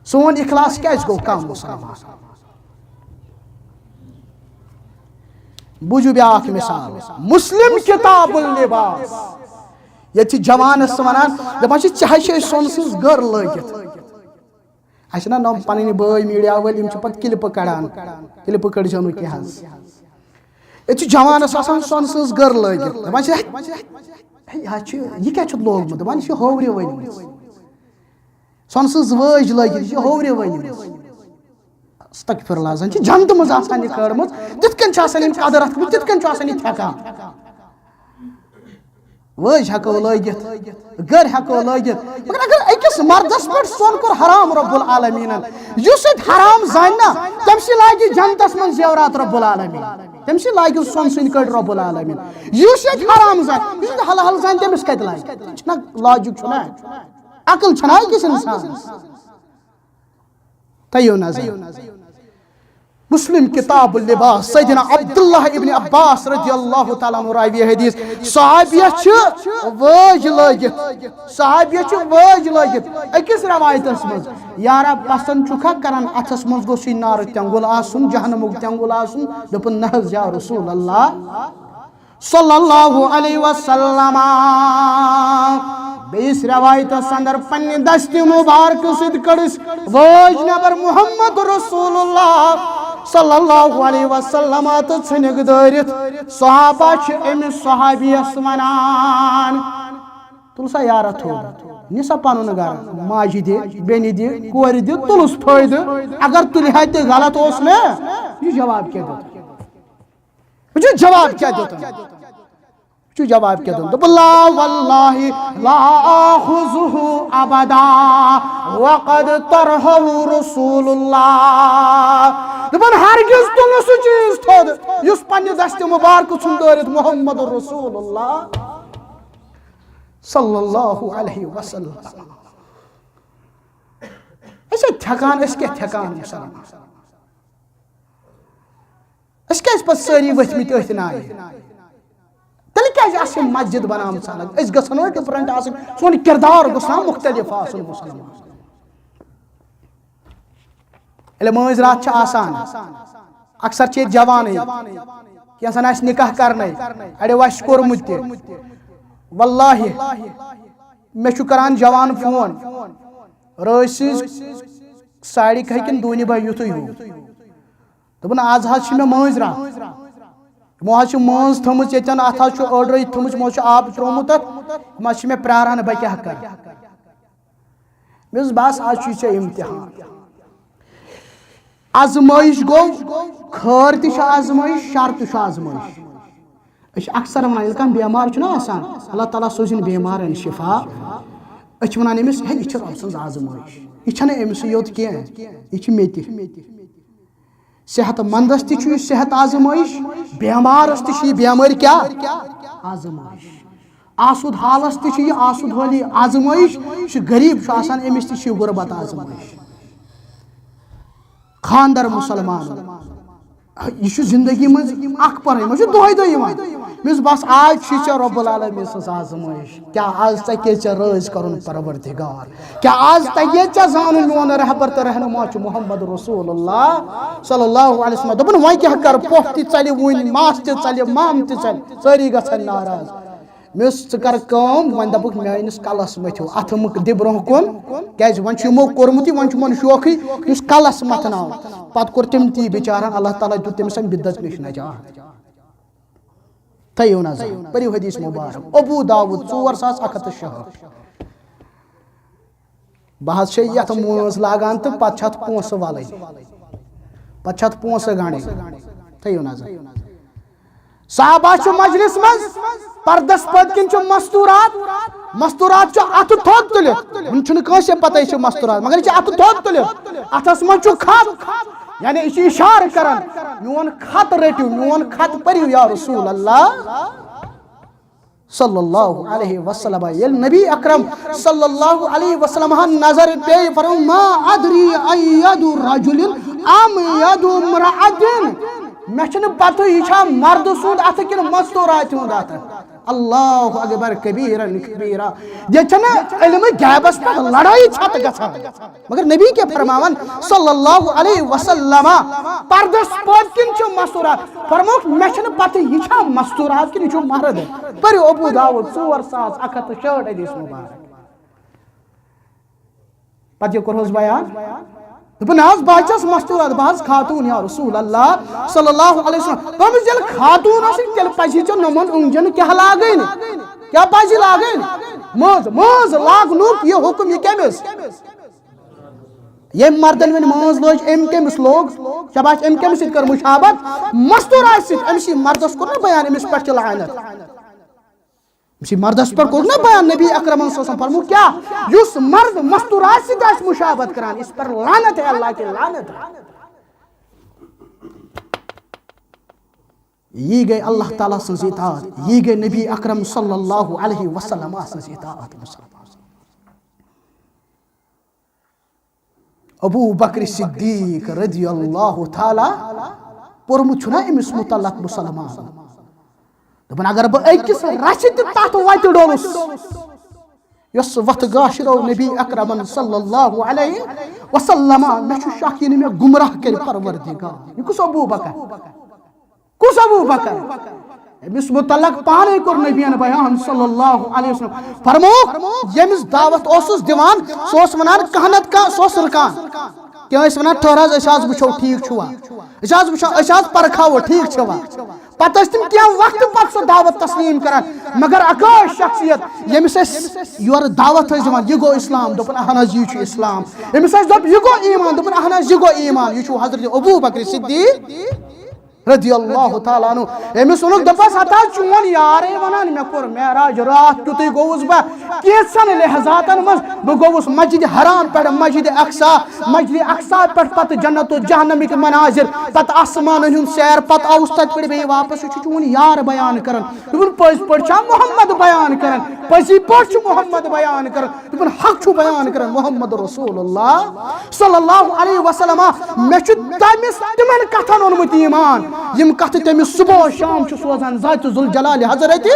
سون اخلاص کیٛازِ گوٚو کم مُسلمان۔ بوٗزِو بیٛاکھ مثال، مسلم کتاب اللباس۔ ییٚتہِ چھِ جوانس ونان، دپان چھِ، ژےٚ ہا چھے سۄنہٕ سٕنٛز گٔر لٲگِتھ۔ اَسہِ چھِنہ نۄم پنٕنۍ بٲے میٖڈیا وٲلۍ، یِم چھِ پتہٕ کلپہٕ کڑان، کلپہٕ کٔڑزیو نہٕ کینٛہہ حظ۔ ییٚتہِ چھِ جوانس آسان سۄنہٕ سٕنٛز گٔر لٲگِتھ، دپان چھِ، ہے، ہے، یہِ ہا چھُ، یہِ کیٛاہ چھُتھ لوگمُت؟ دپان، یہِ چھِ ہوورِ ؤنمٕژ۔ سۄنہٕ سٕنٛز وٲج لٲگِتھ، یہِ چھِ ہوورِ ؤنمٕژ۔ استغفر اللہ، زن چھِ جنتہٕ منٛز آسان یہِ کٔڑمٕژ، تِتھ کٔنۍ چھِ آسان یِم قدر اَتھ گٔمٕتۍ، تِتھ کٔنۍ چھُ آسان یہِ تھٮ۪کان۔ وٲج ہٮ۪کو لٲگِتھ، گٔر ہٮ۪کو لٲگِتھ، مگر اگر أکِس مردس پٮ۪ٹھ سۄن کوٚر حرام رب العالمیٖنن، یُس ییٚتہِ حرام زانہِ نا، تٔمۍ سٕے لاگہِ جنتس منٛز زیورات رب العالمیٖن، تٔمۍ سٕے لاگہِ سۄن سٕنٛدۍ کٔڑۍ رب العالمیٖن۔ یُس ییٚتہِ حرام زانہِ، یُس ییٚتہِ حلال زانہِ، تٔمِس کتہِ لاگہِ؟ چھُنہ لاجِک، چھُنہ عقل، چھنہ أکِس انسانس؟ تیو نظر۔ مسلم کتاب اللباس، سیدنا عبداللہ ابن عباس رضی اللہ تعالیٰ عنہ راوی حدیث، صحابیہ چھِ وٲج لٲگِتھ، صحابیہ چھِ وٲج لٲگِتھ۔ أکِس روایتس منٛز، یارا پسند چھُکھا کران اتھس منٛز گوٚژھ یہِ نارٕ تٮ۪نٛگُل آسُن، جہنمُک تٮ۪نٛگُل آسُن؟ دوٚپُن، نہ حظ یا رسول اللہ۔ صلی اللہ علیہ وسلم۔ بیٚیِس روایتس اندر پننہِ دستہِ مبارکہٕ سۭتۍ کٔڑٕس وٲج نٮ۪بر محمد رسول اللہ صلی اللہ علیہ وسلم تہٕ ژھٕنِکھ دٲرِتھ۔ صحابہ چھِ أمِس صحابیَس ونان، تُل سا یارا تھوٚد، نہِ سا پنُن گرٕ، ماجہِ دِ، بیٚنہِ دِ، کورِ دِ، تُلُس فٲیدٕ۔ اگر تُلہِ ہا تہِ غلط اوس نہ، یہِ جواب کیٛاہ دیُت؟ وٕچھِو جواب کیٛاہ دیُتُن۔ وٕچھِو جواب کیٛاہ دیُتُن۔ دوٚپُن، لا واللہ لا آخذہ ابدا وقد طرحہ رسول اللہ۔ دوٚپُن، ہرگز تُل نہٕ سُہ چیٖز تھوٚد یُس پننہِ دستہِ مبارکہٕ ژھُن دٲرِتھ محمد رسول اللہ صلی اللہ علیہ وسلم۔ أسۍ ہے تھٮ۪کان، أسۍ کیٛاہ تھٮ۪کان مُسلمان؟ أسۍ کیٛازِ پتہٕ سٲری ؤتھۍ مٕتۍ أتھۍ نایہِ؟ تیٚلہِ کیٛازِ آسہِ یِم مسجد بناومٕژ الگ؟ أسۍ گژھن وۄنۍ different آسٕنۍ، سون کردار گوٚژھ نا مختلف آسُن مُسلمان۔ ییٚلہِ مٲنٛزۍ راتھ چھِ آسان، اکثر چھِ ییٚتہِ جوانٕے، کینٛژن آسہِ نکاح کرنے، اڑیو آسہِ کوٚرمُت تہِ۔ واللہ، مےٚ چھُ کران جوان فون، رٲژ سٕنٛز ساڑِ کاہہِ کِنہٕ دوٗنہِ بجہِ یُتھُے ہیوٗ۔ دوٚپُن، آز حظ چھِ مےٚ مٲنٛزۍ راتھ۔ یِمو حظ چھِ مٲنٛز تھٲومٕژ ییٚتٮ۪ن، اَتھ حظ چھُ أڑ رٲیِتھ تھٲومٕژ، یِمو حظ چھُ آب ترٛوومُت اَتھ، یِم حظ چھِ مےٚ پیٛاران، بہٕ کیٛاہ کَرٕ؟ مےٚ دوٚپُس، بَس، آز چھُے ژےٚ اِمتِحان۔ آزمٲیِش گوٚو، خٲر تہِ چھُ آزمٲیِش، شَر تہِ چھُ آزمٲیِش۔ أسۍ چھِ اکثر وَنان، ییٚلہِ کانٛہہ بٮ۪مار چھُنہ آسان، اللہ تعالیٰ سوٗزِن بٮ۪مارَن شِفا۔ أسۍ چھِ وَنان أمِس، ہے، یہِ چھِ رۄب سٕنٛز آزمٲیِش، یہِ چھَنہٕ أمِسٕے یوت کینٛہہ، یہِ چھِ مےٚ تہِ۔ صحت مندس تہِ چھُ یہِ صحت آزمٲیش، بیمارس تہِ چھِ یہِ بیمٲرۍ کیٛاہ؟ آزمٲیش۔ آسود حالس تہِ چھِ یہِ آسود حٲلی آزمٲیش۔ یُس یہِ غریب چھُ آسان، أمِس تہِ چھِ یہِ غربت آزمٲیش۔ خاندر مسلمان، یہِ چھُ زندگی منٛز اکھ پہر، یہِ ما چھُ دۄہے دۄہے یِوان؟ مےٚ اوس بس آز چھِ ژےٚ رب العالمین سٕنٛز آزمٲیش۔ کیٛاہ آز تگے ژےٚ رٲضۍ کرُن پروردگار؟ کیٛاہ آز تگے ژےٚ زانُن میون رہبر تہٕ رہنما چھُ محمد رسول اللہ صلی اللہ علیہ وسلم؟ دوٚپُن، وۄنۍ کیٛاہ کرٕ؟ پۄپھ تہِ ژلہِ وُنۍ، ماس تہِ ژلہِ، مام تہِ ژلہِ، سٲری گژھن ناراض۔ مےٚ اوس، ژٕ کر کٲم، وۄنۍ دپُکھ میٲنِس کلس مٔتھِو، اتھٕ مُک دِ برونٛہہ کُن، کیٛازِ وۄنۍ چھُ یِمو کوٚرمُت یہِ، وۄنۍ چھُ یِمن شوقٕے، یُس کلس متھناو۔ پتہٕ کوٚر تٔمۍ تی بِچارن، اللہ تعالیٰ دیُت تٔمِس امہِ بدعت نِش نجات۔ تھٲیِو نظر، پٔرِو حدیث مبارک، ابو داؤد، ژور ساس اکھ ہتھ تہٕ شُہٲٹھ۔ بہٕ حظ چھے یتھ مٲنٛز لاگان تہٕ پتہٕ چھِ اتھ پونٛسہٕ ولٕنۍ، پتہٕ چھِ اتھ پونٛسہٕ گنٛڈٕنۍ۔ تھٲیِو نظر۔ صحابہ چھُ مجلس منٛز، پردس پٔتۍ کِنۍ چھُ مستورات، مستورات چھُ اتھٕ تھوٚد تُلِتھ، وُنہِ چھُنہٕ کٲنٛسہِ پتہ یہِ چھُ مستورات، مگر یہِ چھُ اتھٕ تھوٚد تُلِتھ، اتھس منٛز چھُ خط، یعنی یہِ چھُ اشارٕ کران، میون خط رٔٹِو، میون خط پٔرِو یا رسول اللہ صلی اللہ علیہ وسلم۔ ییٚلہِ نبی اکرم صلی اللہ علیہ وسلم ہن نظر پیٚیہِ، فرموو، ما ادری ایدُ رجل ام یدُ امرأة۔ مےٚ چھنہٕ پتہ یہِ چھا مردٕ سُنٛد اتھٕ کِنہٕ مستوراتہِ ہُنٛد اتھٕ۔ اللہ اکبر کبیرا کبیرا۔ ییٚتہِ چھنہٕ علمِ غیبس پٮ۪ٹھ لڑٲیی چھتھ گژھان۔ مگر نبی کیٛاہ فرماوان صلی اللہ علیہ وسلم، پردس پٔتۍ کِنۍ چھُ مستورات۔ فرمووُکھ، مےٚ چھنہٕ پتہ یہِ چھا مستورات کِنہٕ یہِ چھُ مرد۔ پٔرِو ابو داؤد ژور ساس اکھ ہتھ تہٕ شُہٲٹھ حدیث مبارک۔ پتہٕ یہِ کوٚرہوس بیان۔ دوٚپُن، نہ حظ، بہٕ حظ چھَس مستورات، بہٕ حظ خاتون یا رسول اللہ صلی اللہ علیہ وسلم۔ دوٚپمَس، ییٚلہِ خاتون ٲسٕے، تیٚلہِ پزی ژےٚ نۄمن أنٛگجن کیٛاہ لاگٕنۍ؟ کیٛاہ پزی لاگٕنۍ؟ مٲنٛز، مٲنٛز لاگنُک یہِ حُکم یہِ کٔمِس؟ ییٚمۍ مردن وۄنۍ مٲنٛز لٲج، أمۍ کٔمِس لوگ؟ شاباش، أمۍ کٔمِس سۭتۍ کٔر مشابت؟ مستوراتہِ سۭتۍ۔ أمِس یہِ مردس کوٚر نہ بیان، أمِس پٮ۪ٹھ چھِ لعنت۔ أمِس یہِ مردس پٮ۪ٹھ کوٚر نہ بیان، نبی اکرمن صلی اللہ علیہ وسلم فرموو کیٛاہ؟ یُس مرد مستوراتہِ سۭتۍ آسہِ مشابت کران، اس پر لعنت ہے، اللہ کی لعنت ہے۔ یی گٔے اللہ تعالیٰ سٕنٛز اطاعت، یی گٔے نبی اکرم صلی اللہ علیہ وسلم سٕنٛز اطاعت۔ مسلمان، ابو بکر صدیق رضی اللہ تعالیٰ پوٚرمُت چھُنہ أمِس متعلق مسلمان۔ دوٚپُن، اگر بہٕ أکِس رژھِ تہِ تتھ وتہِ ڈوٚلُس، یۄس وتھ گاشرو نبی اکرمن صلی اللہ علیہ وسلم، مےٚ چھُ شک یہِ نہٕ مےٚ گمراہ کرِ پروردگار۔ یہِ کُس ابو بکر؟ کُس ابو بکر؟ أمِس متعلق پانے کوٚر نبیَن بیان صلی اللہ علیہ وسلم۔ فرمووُکھ، ییٚمِس دعوت اوسُس دِوان، سُہ اوس وَنان، کانٛہہ نَتہٕ کانٛہہ، سُہ اوس رُکان۔ کینٛہہ ٲسۍ وَنان، ٹھٔہر حظ، أسۍ حظ وٕچھو، ٹھیٖک چھُوا؟ أسۍ حظ وٕچھو، أسۍ حظ پرکھاوو، ٹھیٖک چھُوا؟ پتہٕ ٲسۍ تِم کینٛہہ وقتہٕ پتہٕ سۄ دعوت تسلیٖم کران۔ مگر اکٲے شخصیت، ییٚمِس أسۍ یورٕ دعوت ٲسۍ دِوان، یہِ گوٚو اسلام، دوٚپُن، اہن حظ، یہِ چھُ اسلام۔ أمِس أسۍ دوٚپ، یہِ گوٚو ایمان، دوٚپُن، اہن حظ، یہِ گوٚو ایمان، یہِ چھُ حضرت ابو بکر صدیق رضی اللہ تعالیٰ عنہ۔ أمِس ووٚنُکھ، دوٚپُس، ہتا چون یارے وَنان، مےٚ کوٚر معراج راتھ، تیُتُے گوٚوُس بہٕ کینٛژھن لحظاتن منٛز۔ بہٕ گوٚوُس مسجد حرام پٮ۪ٹھ مسجد اقصی، مسجد اقصی پٮ۪ٹھ پتہٕ جنت و جہنمٕکۍ مناظر، پتہٕ آسمانن ہُنٛد سیر، پتہٕ آوُس تتہِ پٮ۪ٹھ بیٚیہِ واپس۔ یہِ چھُ چون یار بیان کران۔ دوٚپُن، پٔزۍ پٲٹھۍ چھا محمد بیان کران؟ پٔزی پٲٹھۍ چھُ محمد بیان کران۔ دوٚپُن، حق چھُ بیان کران محمد رسول اللہ صلی اللہ علیہ وسلم۔ مےٚ چھُ تٔمِس، تِمن کتھن اوٚنمُت ایمان، یِم کتھٕ تٔمِس صبح و شام چھُ سوزان ذات ذوالجلال حضرت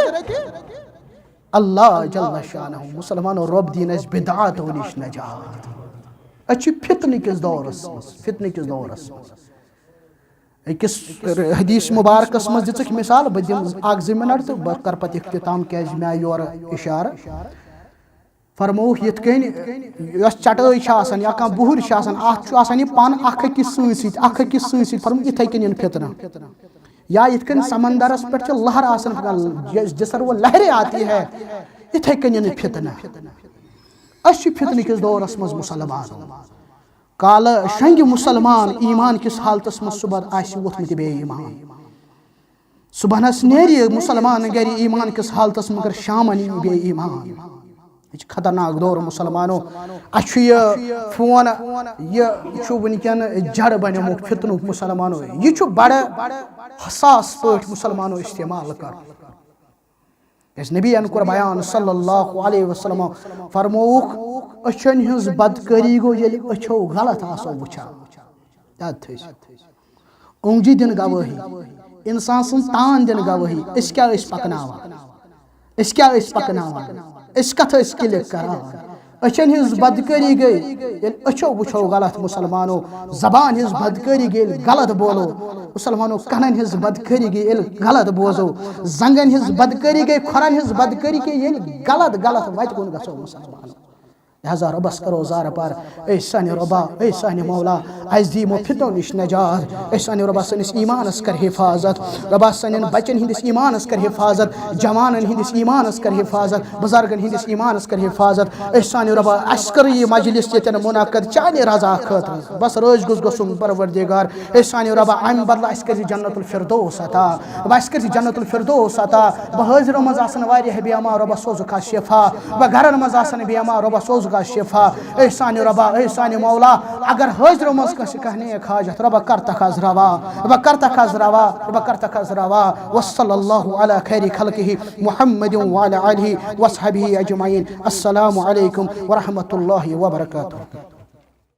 اللہ جل شانہ۔ مسلمانو، رۄب دِیِن اَسہِ بدعاتو نِش نجات۔ أسۍ چھِ فتنہٕ کِس دورس منٛز، فتنہٕ کِس دورس منٛز۔ أکِس حدیث مبارکس منٛز دِژٕکھ مثال، بہٕ دِمہٕ اکھ زٕ منٹ تہٕ بہٕ کرٕ پتہٕ اختتام، کیازِ مےٚ آیہِ یورٕ اشارٕ۔ فرمووُکھ یِتھ کٔنۍ یۄس چٹٲے چھِ آسان یا کانٛہہ بُہُر چھِ آسان، اَتھ چھُ آسان یہِ پَن اَکھ أکِس سۭتۍ سۭتۍ، اَکھ أکِس سۭتۍ سۭتۍ۔ فرمووُکھ یِتھَے کٔنۍ یِن فتنہٕ۔ یا یِتھ کٔنۍ سمندرَس پٮ۪ٹھ چھِ لہر آسان پھٕٹان، جس، جس طرح وہ لہریں آتی ہے، یِتھَے کٔنۍ یِن فتنہٕ۔ أسۍ چھِ فتنہٕ کِس دورَس منٛز مسلمان۔ کالہٕ شۄنٛگہِ مسلمان ایمان کِس حالتَس منٛز، صُبحَن آسہِ ووٚتھمُت بے ایمان۔ صبحنس نیرِ مسلمان گرِ ایمان کِس حالتس، مگر شامن یی بے ایمان۔ یہِ چھُ خطرناک دور مسلمانو۔ اَسہِ چھُ یہِ فون، یہِ چھُ وٕنکٮ۪ن جڑ بنیومُت فتنُک مسلمانو۔ یہِ چھُ بڑٕ حساس پٲٹھۍ مسلمانو استعمال کرُن۔ یُس نبی یَن کوٚر بیان صلی اللہ علیہ وسلم، فرمووُکھ، أچھن ہٕنٛز بدکٲری گوٚو ییٚلہِ أچھو غلط آسو وٕچھان۔ یاد تھٲیِو۔ اونٛگجہِ دِن گوٲہی، انسان سٕنٛز تان دِن گوٲہی، أسۍ کیٛاہ ٲسۍ پکناوان، أسۍ کیٛاہ ٲسۍ پکناوان، أسۍ کتھ ٲسۍ کلک کران۔ أچھن ہٕنٛز بدکٲری گٔے ییٚلہِ أچھو وٕچھو غلط مسلمانو، زبان ہٕنٛز بدکٲری گٔے ییٚلہِ غلط بولو مسلمانو، کَنَن ہٕنٛز بدکٲری گٔے ییٚلہِ غلط بوزو، زنٛگن ہٕنٛز بدکٲری گٔے، کھۄرن ہٕنٛز بدکٲری گٔے ییٚلہِ غلط غلط وَتہِ کُن گژھو مسلمانو۔ لہذا رۄبس کرو زارٕ پار، اے سانہِ رۄبا، اے سانہِ مولا، اَسہِ دِ یِمو فتنو نِش نجات۔ اے سانہِ رۄبا، سٲنِس ایٖمانس کر حفاظت۔ رۄبا، سانٮ۪ن بچن ہٕنٛدِس ایٖمانس کر حفاظت، جوانن ہٕنٛدِس ایٖمانس کر حفاظت، بُزرگن ہٕنٛدِس ایٖمانس کر حفاظت۔ اے سانہِ رۄبا، اَسہِ کٔر یہِ مجلس ییٚتٮ۪ن منعقد چانہِ رضا خٲطرٕ۔ بس رٲضۍ گوٚژھ گژھُن پروردگار۔ اے سانہِ رۄبا، اَمہِ بدلہٕ اَسہِ کٔرۍ زِ جنت الفردوس عطا۔ رۄبا، اَسہِ کٔرۍ زِ جنت الفردوس عطا۔ بہٕ حٲضرو منٛز آسن واریاہ بیمار، رۄبا سوزُکھ آز شفا۔ بہٕ گرن منٛز آسن بیمار، رۄبا سوزُکھ آز شفا۔ اے سانہِ رۄبا، اے سانہِ مولا، اگر حٲضرو منٛز کٲنٛسہِ کانٛہہ نیک حاجت، رۄبا کر تکھ آز روا، رۄبا کر تکھ آز روا، رۄبا کر تکھ آز روا۔ وصلی اللہ علی خیر خلقہ محمد وعلی آلہ وصحبہ اجمعین۔ السلام علیکم ورحمۃ اللہ وبرکاتہ۔